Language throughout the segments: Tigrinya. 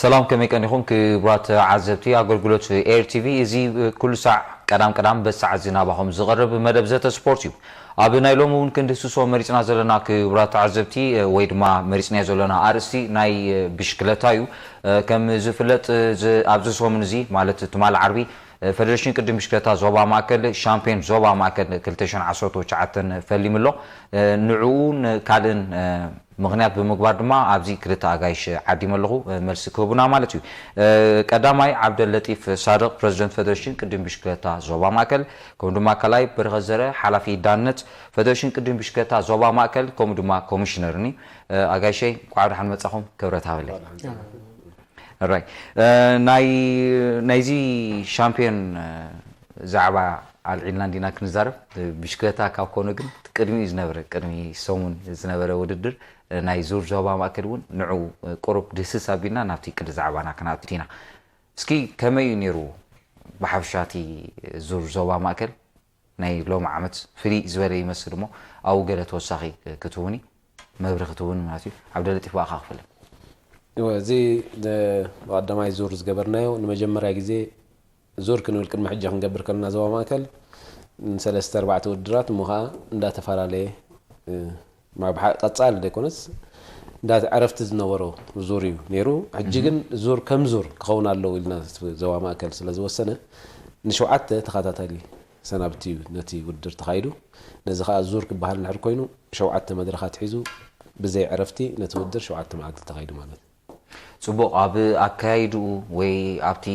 ሰላም፣ ከመይ ቀኒኹም ክቡራት ዓዘብቲ ኣገልግሎት ኤር ቲቪ? እዚ ኩሉ ሳዕ ቀዳም ቀዳም በዚ ሰዓት እዚ ናባኹም ዝቐርብ መደብ ዘተ ስፖርት እዩ። ኣብ ናይ ሎሚ እውን ክንድህስሶ መሪፅና ዘለና ክቡራት ዓዘብቲ፣ ወይ ድማ መሪፅናዮ ዘለና ኣርእስቲ ናይ ብሽክለታ እዩ። ከም ዝፍለጥ፣ እዚ ኣብዚ ሰሙን እዚ ማለት ትማሊ ዓርቢ፣ ፈደሬሽን ቅድም ብሽክለታ ዞባ ማእከል ሻምፒዮን ዞባ ማእከል ክልተ ሽሕን ዓሰርተ ትሽዓተን ፈሊሙ ኣሎ። ንዕኡ ካልእን ምኽንያት ብምግባር ድማ ኣብዚ ክልተ ኣጋይሽ ዓዲመ ኣለኹ፣ መልሲ ክህቡና ማለት እዩ። ቀዳማይ ዓብደለጢፍ ሳድቕ፣ ፕረዚደንት ፈደሬሽን ቅድም ብሽክለታ ዞባ ማእከል፣ ከምኡ ድማ ካልኣይ በረኸት ዘርአ፣ ሓላፊ ዳነት ፈደሬሽን ቅድም ብሽክለታ ዞባ ማእከል፣ ከምኡ ድማ ኮሚሽነርኒ። ኣጋይሸይ፣ እንኳዕ ደሓን መጻኹም፣ ክብረት ሃበለይ። ራይ ናይ ናይዚ ሻምፒዮን ዛዕባ ኣልዒልና እንዲና ክንዛረብ። ብሽክለታ ካብ ኮነ ግን ቅድሚኡ ዝነበረ፣ ቅድሚ ሰሙን ዝነበረ ውድድር ናይ ዙር ዞባ ማእከል እውን ንዑ ቁሩብ ድህስስ ኣቢልና ናብቲ ቅዲ ዛዕባና ክንኣቱ ኢና። እስኪ ከመይ እዩ ነይሩ ብሓፈሻ እቲ ዙር ዞባ ማእከል? ናይ ሎሚ ዓመት ፍልይ ዝበለ ይመስል እሞ ኣብኡ ገለ ተወሳኺ ክትህቡኒ፣ መብርሂ ክትህቡኒ ማለት እዩ። ዓብደለጢፍ፣ ብኣኻ ክፍለ። እወ፣ እዚ ደ-፣ ብቐዳማይ ዙር ዝገበርናዮ ንመጀመርያ ግዜ ዙር ክንብል ቅድሚ ሕጂ ክንገብር ከለና ዞባ ማእከል ንሰለስተ ኣርባዕተ ውድድራት እሞ ኸዓ እንዳተፈላለየ፣ እ፣ ማብሓ-፣ ቀጻሊ ዘይኮነስ እንዳ ዕረፍቲ ዝነበሮ ዙር እዩ ነይሩ። ሕጂ ግን ዙር ከም ዙር ክኸውን ኣለዎ ኢልና ዞባ ማእከል ስለ ዝወሰነ ንሸውዓተ ተኸታታሊ ሰናብቲ እዩ ነቲ ውድድር ተኻይዱ። ነዚ ኸዓ ዙር ክበሃል እንድሕር ኮይኑ ሸውዓተ መድረኻት ሒዙ ብዘይ ዕረፍቲ ነቲ ውድድር ሸውዓተ መዓልቲ ተኻይዱ ማለት እዩ። ጽቡቕ። ኣብ ኣካያይድኡ ወይ ኣብቲ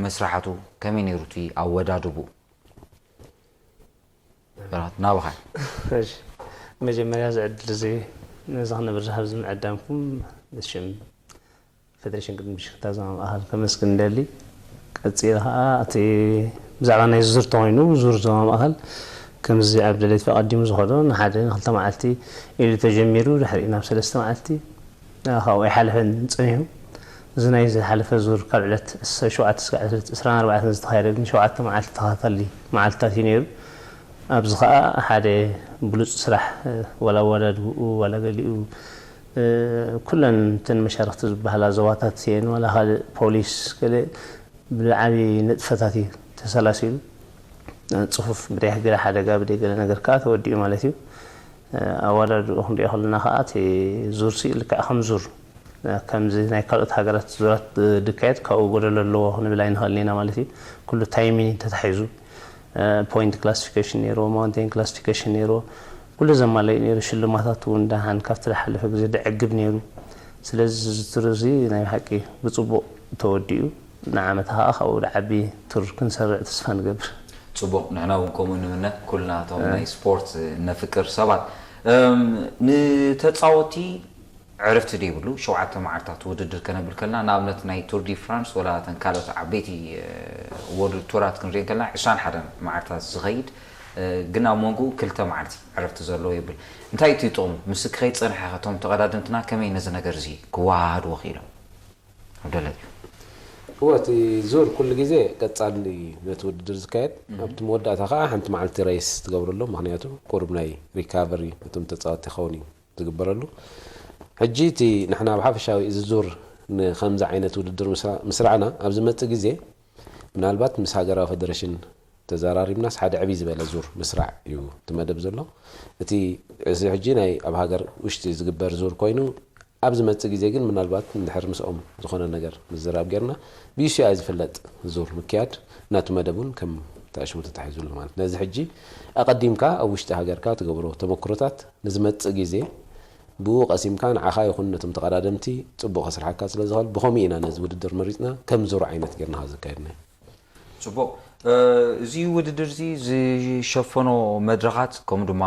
መስራሓቱ ከመይ ነይሩ እቲ ኣወዳድብኡ? በረኸት፣ ናባኻ። እሺ፣ መጀመርያ እዚ ዕድል እዚ ነዚ ክነብርህ ኣብ እዚ ምዕዳምኩም ብሽም ፈደሬሽን ቅድም ብሽክለታ ዞባ ማእኸል ከመስግን እደሊ። ቀጺለ ኸዓ እቲ ብዛዕባ ናይ ዙር ተኾይኑ፣ ዙር ዞባ ማእኸል ከምዚ ኣብ ደለይት ኣቐዲሙ ዝኸዶ ንሓደ ንክልተ መዓልቲ ኢሉ ተጀሚሩ፣ ድሕሪኡ ናብ ሰለስተ መዓልቲ፣ እ፣ ካብኡ ኣይሓለፈን ጸኒሑ። እዚ ናይ ዝሓለፈ ዙር ካብ ዕለት ሸውዓተ እስካዕ ዕለት ዕስራን ኣርባዕተን ዝተኻየደ ግን ሸውዓተ መዓልቲ ተኸታታሊ መዓልትታት እዩ ነይሩ። ኣብዚ ኸዓ ሓደ ብሉጽ ስራሕ፣ እ፣ ዋላ ኣወዳድብኡ፣ ዋላ ገሊኡ፣ እ፣ ኩለን እተን መሻርኽቲ ዝበሃላ ዞባታት እየን፣ ዋላ ካልእ ፖሊስ፣ ገለ ብዓቢ ንጥፈታት እዩ ተሰላሲሉ። እ፣ ጽፉፍ ብደይ ገለ ሓደጋ፣ ብደይ ገለ ነገር ከኣ ተወዲኡ ማለት እዩ። እ፣ ኣወዳድኡ ክንሪኦ ከለና ከኣ እቲ ዙርሲ ልክዕ ከም ዙር፣ እ፣ ከምዚ ናይ ካልኦት ሃገራት ዙራት ዝካየድ ካብኡ ጎደሎ ኣለዎ ክንብል ኣይንኽእልን ኢና ማለት እዩ። ኩሉ ታይሚንግ ተታሒዙ፣ እ፣ ፖይንት ክላሲፊኬሽን ነይርዎ፣ ማውንቴን ክላሲፊኬሽን ነይርዎ፣ ኩሉ ዘማለዩ ነይሩ። ሽልማታት እውን ደሓን ካብቲ ዝሓለፈ ግዜ ደዕግብ ነይሩ። ስለዚ እዚ ዙር እዚ ናይ ብሓቂ ብጽቡቕ ተወዲኡ፣ ንዓመታ ከኣ ካብኡ ዝዓቢ ቱር ክንሰርዕ ተስፋ ንገብር። ጽቡቕ፣ ንሕና እውን ከምኡ ንምነ፣ ኩልና እቶም ናይ ስፖርት ነፍቅር ሰባት። እም፣ ንተጻወቲ ዕረፍቲ ዘይብሉ ሸውዓተ መዓልታት ውድድር ከነብል ከለና፣ ንኣብነት ናይ ቱር ዲ ፍራንስ ወላ እተን ካልኦት ዓበይቲ፣ እ፣ ወርልድ ቱራት ክንሪኤን ከለና ዕስራን ሓደን መዓልታት ዝኸይድ፣ እ፣ ግን ኣብ መንጎኡ ክልተ መዓልቲ ዕረፍቲ ዘለዎ የብል። እንታይ እቲ ጥቕሙ? ምስቲ ክኸይድ ጸንሐ ከ እቶም ተቐዳደምትና ከመይ ነዚ ነገር እዚ ክወሃሃድዎ ክኢሎም? ዓብደላ ድዩ? እወ፣ እቲ ዙር ኩሉ ግዜ ቀጻሊ ነቲ ውድድር ዝካየድ። ኣብቲ መወዳእታ ከኣ ሓንቲ መዓልቲ ሬስ ትገብረሎም፣ ምኽንያቱ ቁሩብ ናይ ሪካቨሪ ነቶም ተጻወትቲ ክኸውን እዩ ዝግበረሉ። ሕጂ እቲ ንሕና ብሓፈሻዊ እዚ ዙር ንኸምዚ ዓይነት ውድድር ምስራ-፣ ምስራዕና ኣብ ዝመጽእ ግዜ ምናልባት ምስ ሃገራዊ ፈደረሽን ተዘራሪብናስ ሓደ ዕብይ ዝበለ ዙር ምስራዕ እዩ እቲ መደብ ዘሎ። እቲ እዚ ሕጂ ናይ ኣብ ሃገር ውሽጢ ዝግበር ዙር ኮይኑ ኣብ ዝመጽእ ግዜ ግን ምናልባት እንድሕር ምስኦም ዝኾነ ነገር ምዝራብ ጌርና ብዩ ሲ ኣይ ዝፍለጥ ዙር ምክያድ ናቱ መደብ እውን ከም ተኣሽሙ ተታሒዙ ኣሎ ማለት። ነዚ ሕጂ ኣቐዲምካ ኣብ ውሽጢ ሃገርካ ትገብሮ ተመክሮታት ንዝመጽእ ግዜ ብኡ ቀሲምካ ንዓኻ ይኹን ነቶም ተቐዳደምቲ ጽቡቕ ከስርሓካ ስለ ዝኽእል ብኸምኡ ኢና ነዚ ውድድር መሪጽና ከም ዙር ዓይነት ጌርና ዘካየድናዮ። ጽቡቕ። እ፣ እዚ ውድድር እዚ ዝሸፈኖ መድረኻት ከምኡ ድማ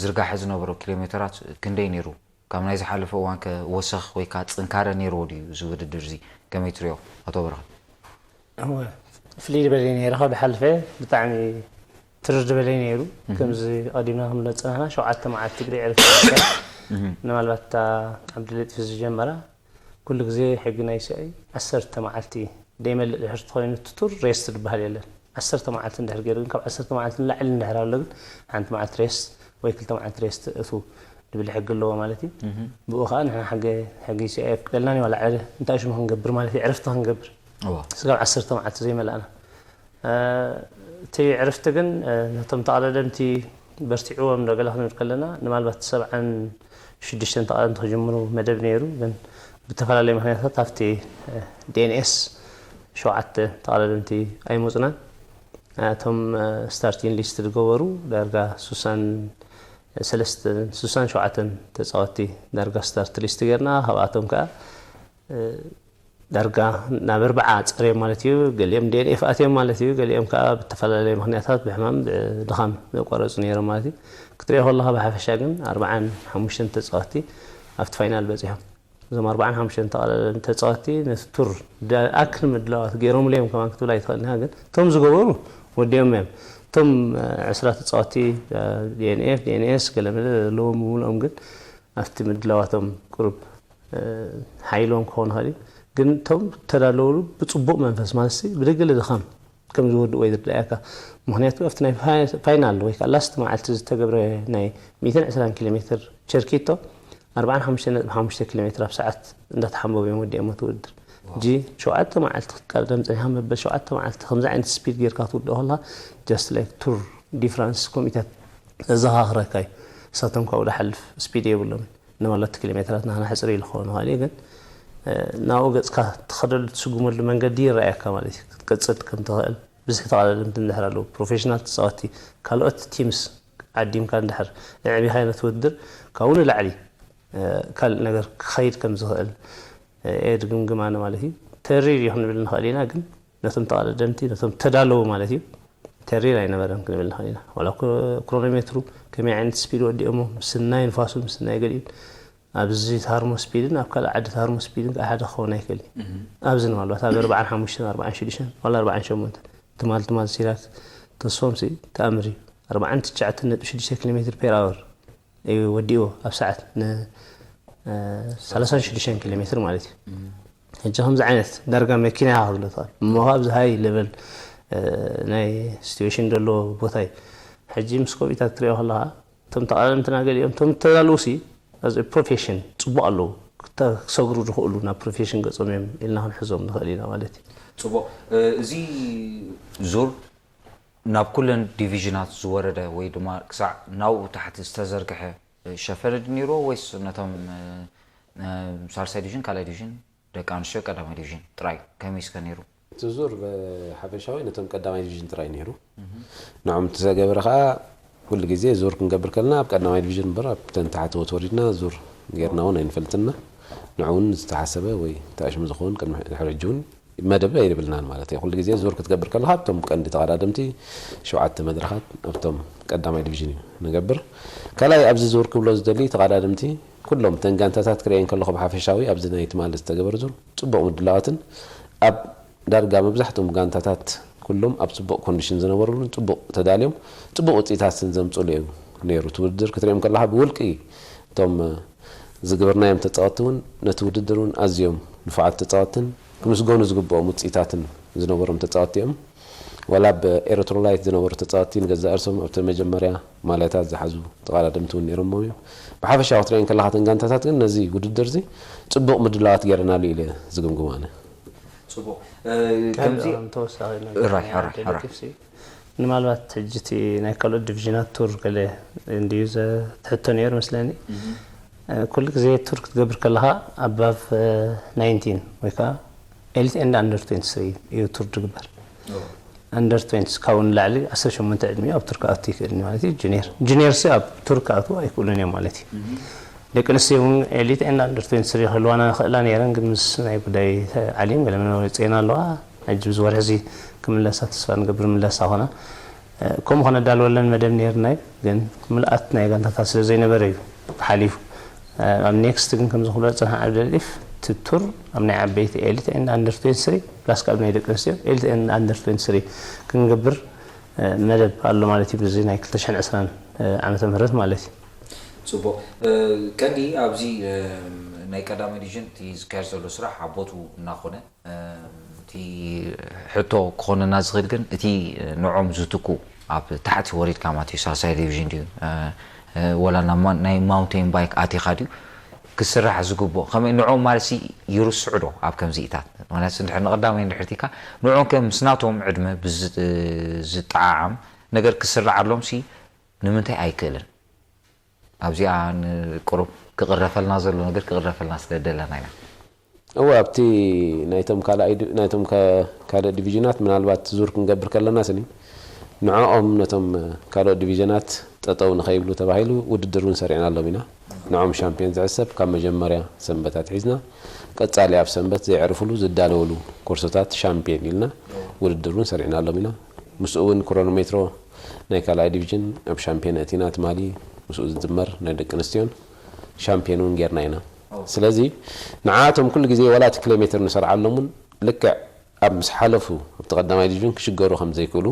ዝርጋሐ ዝነበሮ ኪሎ ሜተራት ክንደይ ነይሩ? ካብ ናይ ዝሓለፈ እዋን ከ ወሰኽ ወይ ከኣ ጽንካረ ነይርዎ ድዩ እዚ ውድድር እዚ? ከመይ ትሪኦ ኣቶ በረኸት? እወ፣ ፍልይ ዝበለ እዩ ነይሩ። ካብ ዝሓለፈ ብጣዕሚ ትርር ዝበለ እዩ ነይሩ። ከምዚ ቀዲምና ከም ዝጸናሕና ሸውዓተ መዓልቲ ብደይ ዕረፍቲ ነይርካ። ምናልባት እታ ዓብዱለጢፍ ዝጀመራ ኩሉ ግዜ ሕጊ ናይ ዩ ሲ ኣይ ዓሰርተ መዓልቲ ደይመልእ ድሕር ተኾይኑ እቲ ቱር ሬስት ዝበሃል የለን። ዓሰርተ መዓልቲ እንድሕር ገይሩ ግን ካብ ዓሰርተ መዓልቲ ንላዕሊ እንድሕር ኣሎ ግን ሓንቲ መዓልቲ ሬስት ወይ ክልተ መዓልቲ ሬስት እቱ ዝብል ሕጊ ኣለዎ ማለት እዩ። ብኡ ከዓ ንሕና ሕጊ ሕጊ ሲ ኣይ ኤፍ ቀልናን ዋላ ዕረ እንታይ ሽሙ ክንገብር ማለት እዩ፣ ዕረፍቲ ክንገብር እዋ ስጋብ ዓሰርተ መዓልቲ ዘይመላእና። እ፣ እቲ ዕረፍቲ ግን፣ እ፣ ነቶም ተቐዳደምቲ በርቲዕዎም ዶ ገለ ክንብል ከለና፣ ንማልባት ሰብዓን ሽዱሽተን ተቐዳደምቲ ክጅምሩ መደብ ነይሩ፣ ግን ብተፈላለየ ምክንያታት ኣብቲ፣ እ፣ ዲ ኤን ኤስ ሸውዓተ ተቐዳደምቲ ኣይመፁናን። እቶም፣ እ፣ ስታርቲንግ ሊስት ዝገበሩ ዳርጋ ሱሳን ሰለስተ ሱሳን ሸውዓተን ተፃወቲ ዳርጋ ስታርት ሊስት ጌርና። ካብኣቶም ከዓ፣ እ፣ ዳርጋ ናብ ኣርባዓ ፀርዮም ማለት እዩ። ገሊኦም ዲ ኤን ኤፍ ኣትዮም ማለት እዩ። ገሊኦም ከዓ ብተፈላለየ ምክንያታት ብሕማም ብድኻም ዘቋረፁ ነይሮም ማለት እዩ። ክትሪኦ ከለካ ብሓፈሻ ግን ኣርባዓን ሓሙሽተን ተፃወቲ ኣብቲ ፋይናል በፂሖም። እዞም ኣርባዓን ሓሙሽተን ተቐዳደምቲ ተፃወቲ ነቲ ቱር ዝኣክል ምድላዋት ገይሮምሉ እዮም ከማን ክትብል ኣይትኽእልን ኢኻ። ግን እቶም ዝገበሩ ወዲኦም እዮም። እቶም፣ እ፣ ዕስራ ተፃወቲ፣ እ፣ ዲ ኤን ኤፍ፣ ዲ ኤን ኤስ ገለ መለ ዘለዎም ብምልኦም ግን ኣብቲ ምድላዋቶም ቁሩብ፣ እ፣ ሓይሎም ክኸውን ይኽእል እዩ። ግን እቶም ተዳለውሉ ብፅቡቕ መንፈስ ማለት ሲ ብደገለ ድኻም ከም ዝወድእ ወይ ዝርዳእካ። ምክንያቱ ኣብቲ ናይ ፋይ-፣ ፋይናል ወይ ከዓ ላስት መዓልቲ ዝተገብረ ናይ ሚእትን ዕስራን ኪሎ ሜትር ቸርኪቶ ኣርባዓን ሓሙሽተ ነጥቢ ሓሙሽተ ኪሎ ሜትር ኣብ ሰዓት እንዳተሓንበቡ እዮም ወዲኦም እቲ ውድድር። ሕጂ ሸውዓተ መዓልቲ ክትቀዳደም ፀኒሕካ፣ መበል ሸውዓተ መዓልቲ ከምዚ ዓይነት ስፒድ ጌርካ ክትውድኦ ከለካ just like ቱር ዲ ፍራንስ ከምኡታት ዘዘኻኽረካ እዩ። ንሳቶም ካብኡ ዝሓልፍ ስፒድ የብሎምን። ንመለቲ ኪሎ ሜትራት ናህና ሕፅር ኢሉ ክኸውን ይኽእል እዩ፣ ግን፣ እ፣ ናብኡ ገፅካ ትኸደሉ ትስጉመሉ መንገዲ ይረኣየካ ማለት እዩ። ክትቅፅል ከም ትኽእል ብዝሒ ተቐዳደምቲ እንድሕር ኣለዉ፣ ፕሮፌሽናል ተፃወቲ፣ ካልኦት ቲምስ ዓዲምካ እንድሕር ኣዕቢኻዮ ነቲ ውድድር ካብኡ ንላዕሊ፣ እ፣ ካልእ ነገር ክኸይድ ከም ዝኽእል፣ እ፣ እየ ድግምግም ኣነ ማለት እዩ። ተሪር እዩ ክንብል ንኽእል ኢና፣ ግን ነቶም ተቐዳደምቲ፣ ነቶም ተዳለዉ ማለት እዩ፣ ተሪር ኣይነበረን ክንብል ንኽእል ኢና። ዋላ እኮ ክሮኖሜትሩ ከመይ ዓይነት ስፒድ ወዲኦሞ፣ ምስናይ ንፋሱ፣ ምስናይ ገሊኡን፣ ኣብዚ ተሃርሞ ስፒድን ኣብ ካልእ ዓዲ ተሃርሞ ስፒድን ከዓ ሓደ ክኸውን ኣይክእልን እዩ። ኣብዚ ንማልባት ኣብ ኣርባዓን ሓሙሽተን፣ ኣርባዓን ሽዱሽተን፣ ዋላ ኣርባዓን ሸሞንተን ትማል ትማል ሲራክ ተስፎም ሲ ተኣምር እዩ። ኣርባዓን ትሽዓተን ነጥቢ ሽዱሽተ ኪሎ ሜትር ፔር ኣወር እዩ ወዲእዎ ኣብ ሰዓት ን፣ እ፣ ሰላሳን ሽዱሽተን ኪሎ ሜትር ማለት እዩ። ሕጂ ከምዚ ዓይነት ዳርጋ መኪና ኢኻ ክትብሎ ትኽእል። እሞ ኣብዚ ሃይ ሌቨል፣ እ፣ ናይ ሲትዌሽን ዘለዎ ቦታ እዩ። ሕጂ ምስ ከምኡታት ክትሪኦ ከለኻ እቶም ተቐዳደምትና ገሊኦም እቶም ተዳለዉ ሲ as a profession ፅቡቕ ኣለዉ። ክተ-፣ ክሰግሩ ዝኽእሉ ናብ ፕሮፌሽን ገጾም እዮም ኢልና ክንሕዞም ንኽእል ኢና ማለት እዩ። ፅቡቕ። እ፣ እዚ ዙር ናብ ኩለን ዲቪዥናት ዝወረደ ወይ ድማ ክሳዕ ናብኡ ታሕቲ ዝተዘርግሐ፣ እ፣ ሸፈነ ድዩ ነይርዎ ወይስ ነቶም፣ እ፣ እ፣ ሳልሳይ ዲቪዥን፣ ካልኣይ ዲቪዥን፣ ደቂ ኣንስትዮ ቀዳማይ ዲቪዥን ጥራይ ከመይ እስከ ነይሩ? እቲ ዙር ብሓፈሻዊ ነቶም ቀዳማይ ዲቪዥን ጥራይ ነይሩ። ንዕኦም እቲ ዘገበረ ከዓ ኩሉ ግዜ ዙር ክንገብር ከለና ኣብ ቀዳማይ ዲቪዥን እምበር ኣብተን ታሕተዎት ወሪድና ዙር ጌርና እውን ኣይንፈልጥና። ንዑ እውን ዝተሓሰበ ወይ ተኣሽሙ ዝኸውን ቅድሚ ድሕሪ ሕጂ እውን መደብ ኣይብልናን ማለት እዩ። ኩሉ ግዜ ዙር ክትገብር ከለካ ኣብቶም ቀንዲ ተቐዳደምቲ ሸውዓተ መድረኻት ኣብቶም ቀዳማይ ዲቪዥን እዩ ንገብር። ካልኣይ ኣብዚ ዙር ክብሎ ዝደሊ ተቐዳደምቲ ኩሎም ተን ጋንታታት ክርእየን ከለኹ ብሓፈሻዊ ኣብዚ ናይ ትማሊ ዝተገበረ ዙር ጽቡቕ ምድላዋትን ኣብ ዳርጋ መብዛሕትኦም ጋንታታት ኩሎም ኣብ ጽቡቕ ኮንዲሽን ዝነበሩሉን ጽቡቕ ተዳልዮም ጽቡቕ ውጽኢታትን ዘምጽኡሉ እዩ ነይሩ። እቲ ውድድር ክትሪኦም ከለኻ ብውልቂ እቶም ዝግብርናዮም ተጻወትቲ እውን ነቲ ውድድር እውን ኣዝዮም ንፉዓት ተጻወትትን ክምስገኑ ዝግብኦም ውጽኢታትን ዝነበሮም ተጻወትቲ እዮም። ዋላ ኣብ ኤሪትሮላይት ዝነበሩ ተጻወትቲ ንገዛእ ርእሶም ኣብቲ መጀመርያ ማልያታት ዝሓዙ ተቐዳደምቲ እውን ነይሮምዎም እዮም። ብሓፈሻ ክትሪአን ከለኻ እተን ጋንታታት ግን ነዚ ውድድር እዚ ጽቡቕ ምድላዋት ገይረናሉ ኢለ ዝግምግም ኣነ። ጽቡቕ። ከምዚ ተወሳኺ ነገር ራይ፣ ራይ፣ ራይ። ደሊክፍሲ፣ ምናልባት ሕጂ እቲ ናይ ካልኦት ዲቪዥናት ቱር ገለ እንድዩ ዘትሕቶ ነይሩ መስለኒ። ኩሉ ግዜ ቱር ክትገብር ከለኻ ኣባቭ ናይንቲን ወይ ከዓ ኤሊት ኤንድ ኣንደር ትዌንቲ ስሪ እዩ ቱር ዝግበር። ኣንደር ትዌንቲ ካብኡ ንላዕሊ ዓሰርተ ሸሞንተ ዕድሚኡ ኣብ ቱር ክኣቱ ይክእል እዩ ማለት እዩ። ጁኒየር ጁኒየር ሲ ኣብ ቱር ክኣትዉ ኣይክእሉን እዮም ማለት እዩ። ደቂ ኣንስትዮ እውን ኤሊት ኤንድ ኣንደር ትዌንቲ ስሪ ክህልዋና ይኽእላ ነይረን፣ ግን ምስ ናይ ጉዳይ ዓሊም ገለ መለ ወፅኤን ኣለዋ። ሕጂ ብዚ ወርሒ እዚ ክምለሳ ተስፋ ንገብር፣ ምለሳ ኮና። ከምኡ ከነዳልወለን መደብ ነይርና እዩ፣ ግን ምልኣት ናይ ጋንታታት ስለ ዘይነበረ እዩ ሓሊፉ። ኣብ ኔክስት ግን ከምዚ ክብሎ ዝፀንሓ ዓብደልጢፍ ትቱር ኣብ ናይ ዓበይቲ ኤሊት ኤንድ ኣንደር ትዌንቲ ስሪ ፕላስ ካብ ናይ ደቂ ኣንስትዮ ኤሊት ኤንድ ኣንደር ትዌንቲ ስሪ ክንገብር መደብ ኣሎ ማለት እዩ። ብዚ ናይ ክልተ ሽሕን ዕስራን ዓመተ ምህረት ማለት እዩ። ጽቡቕ። ቀንዲ ኣብዚ ናይ ቀዳማይ ዲቪዥን እቲ ዝካየድ ዘሎ ስራሕ ኣብ ቦትኡ እናኾነ፣ እቲ ሕቶ ክኾነና ዝኽእል ግን እቲ ንዖም ዝትኩ ኣብ ታሕቲ ወሪድካ ማለት እዩ፣ ሳልሳይ ዲቪዥን ድዩ፣ ወላ ናብ ናይ ማውንቴን ባይክ ኣቲኻ ድዩ ክስራሕ ዝግብኦ? ከመይ ንዕኦም ማለት ሲ ይርስዑ ዶ ኣብ ከምዚኢታት? ማለት እንድሕር ንቐዳማይ እንድሕር ቲካ ንዕኦም ከ ምስ ናቶም ዕድመ ብዝጠዓዓም ነገር ክስርዓሎም ሲ ንምንታይ ኣይክእልን? ኣብዚኣ ንቁሩብ ክቕረፈልና ዘሎ ነገር ክቕረፈልና ስለ ደለና ኢና። እወ፣ ኣብቲ ናይቶም ካልኣይ ዲ- ናይቶም ከ- ካልእ ዲቪዥናት ምናልባት ዙር ክንገብር ከለና ስኒ ንዕኦም ነቶም ካልኦት ዲቪዥናት ጠጠው ንኸይብሉ ተባሂሉ ውድድር እውን ሰሪዕናሎም ኢና። ንዕኦም ሻምፒዮን ዝሕሰብ ካብ መጀመርያ ሰንበት ኣትሒዝና ቀጻሊ ኣብ ሰንበት ዘየዕርፍሉ ዝዳለውሉ ኮርሶታት ሻምፒዮን ኢልና ውድድር እውን ሰሪዕናሎም ኢና። ምስኡ እውን ክሮኖሜትሮ ናይ ካልኣይ ዲቪዥን ኣብ ሻምፒዮን ኣእቲና ትማሊ ምስኡ ዝድመር ናይ ደቂ ኣንስትዮን ሻምፒዮን እውን ጌርና ኢና። ስለዚ ንዓቶም ኩሉ ግዜ ዋላ እቲ ኪሎ ሜትር ንሰርዓሎም እውን ልክዕ ኣብ ምስ ሓለፉ ኣብቲ ቀዳማይ ዲቪዥን ክሽገሩ ከም ዘይክእሉ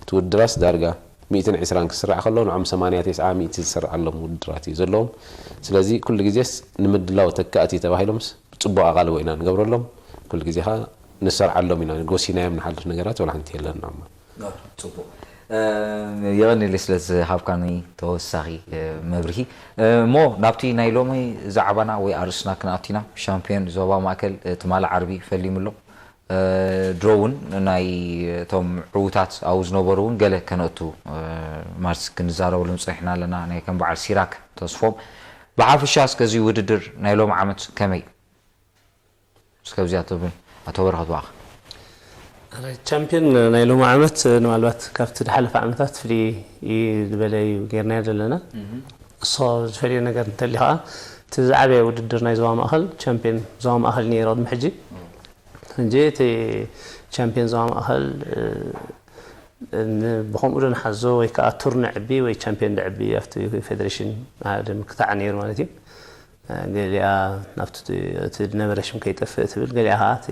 እቲ ውድድራስ ዳርጋ ሚእትን ዕስራን ክስራዕ ከሎ ንዖም ሰማንያ ተስዓ ሚእቲ ዝስርዓሎም ውድድራት እዩ ዘለዎም። ስለዚ ኩሉ ግዜስ ንምድላው ተካእቲ ተባሂሎምስ ብፅቡቕ ኣቓልቦ ኢና ንገብረሎም። ኩሉ ግዜ ከዓ ንሰርዓሎም ኢና፣ ጎሲናዮም ንሓልፍ ነገራት ዋላ ሓንቲ የለን ንዖማ። ጽቡቕ። የቐንየለይ ስለ ዝሃብካኒ ተወሳኺ መብርሂ። እሞ ናብቲ ናይ ሎሚ ዛዕባና ወይ ኣርእስትና ክንኣቱ ኢና። ሻምፒዮን ዞባ ማእከል ትማሊ ዓርቢ ፈሊሙ ኣሎ። ድሮ እውን ናይ እቶም ዕዉታት ኣብኡ ዝነበሩ እውን ገለ ከነእቱ ማለት ክንዛረበሎም ጸኒሕና ኣለና። ናይ ከም በዓል ሲራክ ተስፎም። ብሓፈሻ እስከ እዚ ውድድር ናይ ሎሚ ዓመት ከመይ? እስከ ኣብዚኣ ትብል ኣቶ በረኸት ዋኽ። ቻምፒዮን ናይ ሎሚ ዓመት ምናልባት ካብቲ ዝሓለፈ ዓመታት ፍልይ ዝበለ እዩ ጌርናዮ ዘለና። እሶ ዝፈልዮ ነገር እንተሊ ከዓ እቲ ዝዓበየ ውድድር ናይ ዞባ ማእኸል ቻምፒዮን ዞባ ማእኸል ነይሩ ቅድሚ ሕጂ። ሕጂ እቲ ቻምፒዮን ዞባ ማእኸል ብኸምኡ ዶ ንሓዞ ወይ ከዓ ቱር ነዕቢ ወይ ቻምፒዮን ነዕቢ ኣብቲ ፌደሬሽን ሓደ ምክታዕ ነይሩ ማለት እዩ። ገሊኣ ናብቲ እቲ ዝነበረ ሽም ከይጠፍእ ትብል፣ ገሊኣ ከዓ እቲ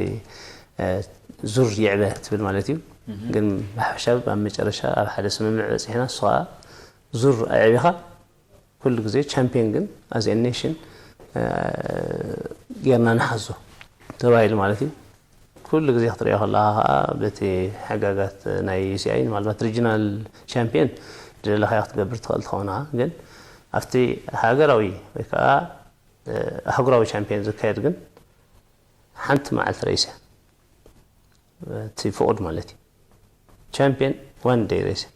ዙር ይዕበ ትብል ማለት እዩ። ግን ብሓፈሻ ኣብ መጨረሻ ኣብ ሓደ ስምምዕ በፂሕና፣ እሱ ከዓ ዙር ኣዕቢኻ ኩሉ ግዜ ቻምፒዮን ግን as a nation ጌርና ንሓዞ ተባሂሉ ማለት እዩ። ኩሉ ግዜ ክትሪኦ ከለኻ ከዓ በቲ ሕጋጋት ናይ ዩሲኣይ ምናልባት ሪጂናል ቻምፒዮን ዝደለኻዮ ክትገብር ትኽእል ትኸውን ኢኻ። ግን ኣብቲ ሃገራዊ ወይ ከዓ ኣህጉራዊ ቻምፒዮን ዝካየድ ግን ሓንቲ መዓልቲ ሬስ እያ። እቲ ፍቑድ ማለት እዩ። ቻምፒዮን ዋን ደይ ሬስ እያ።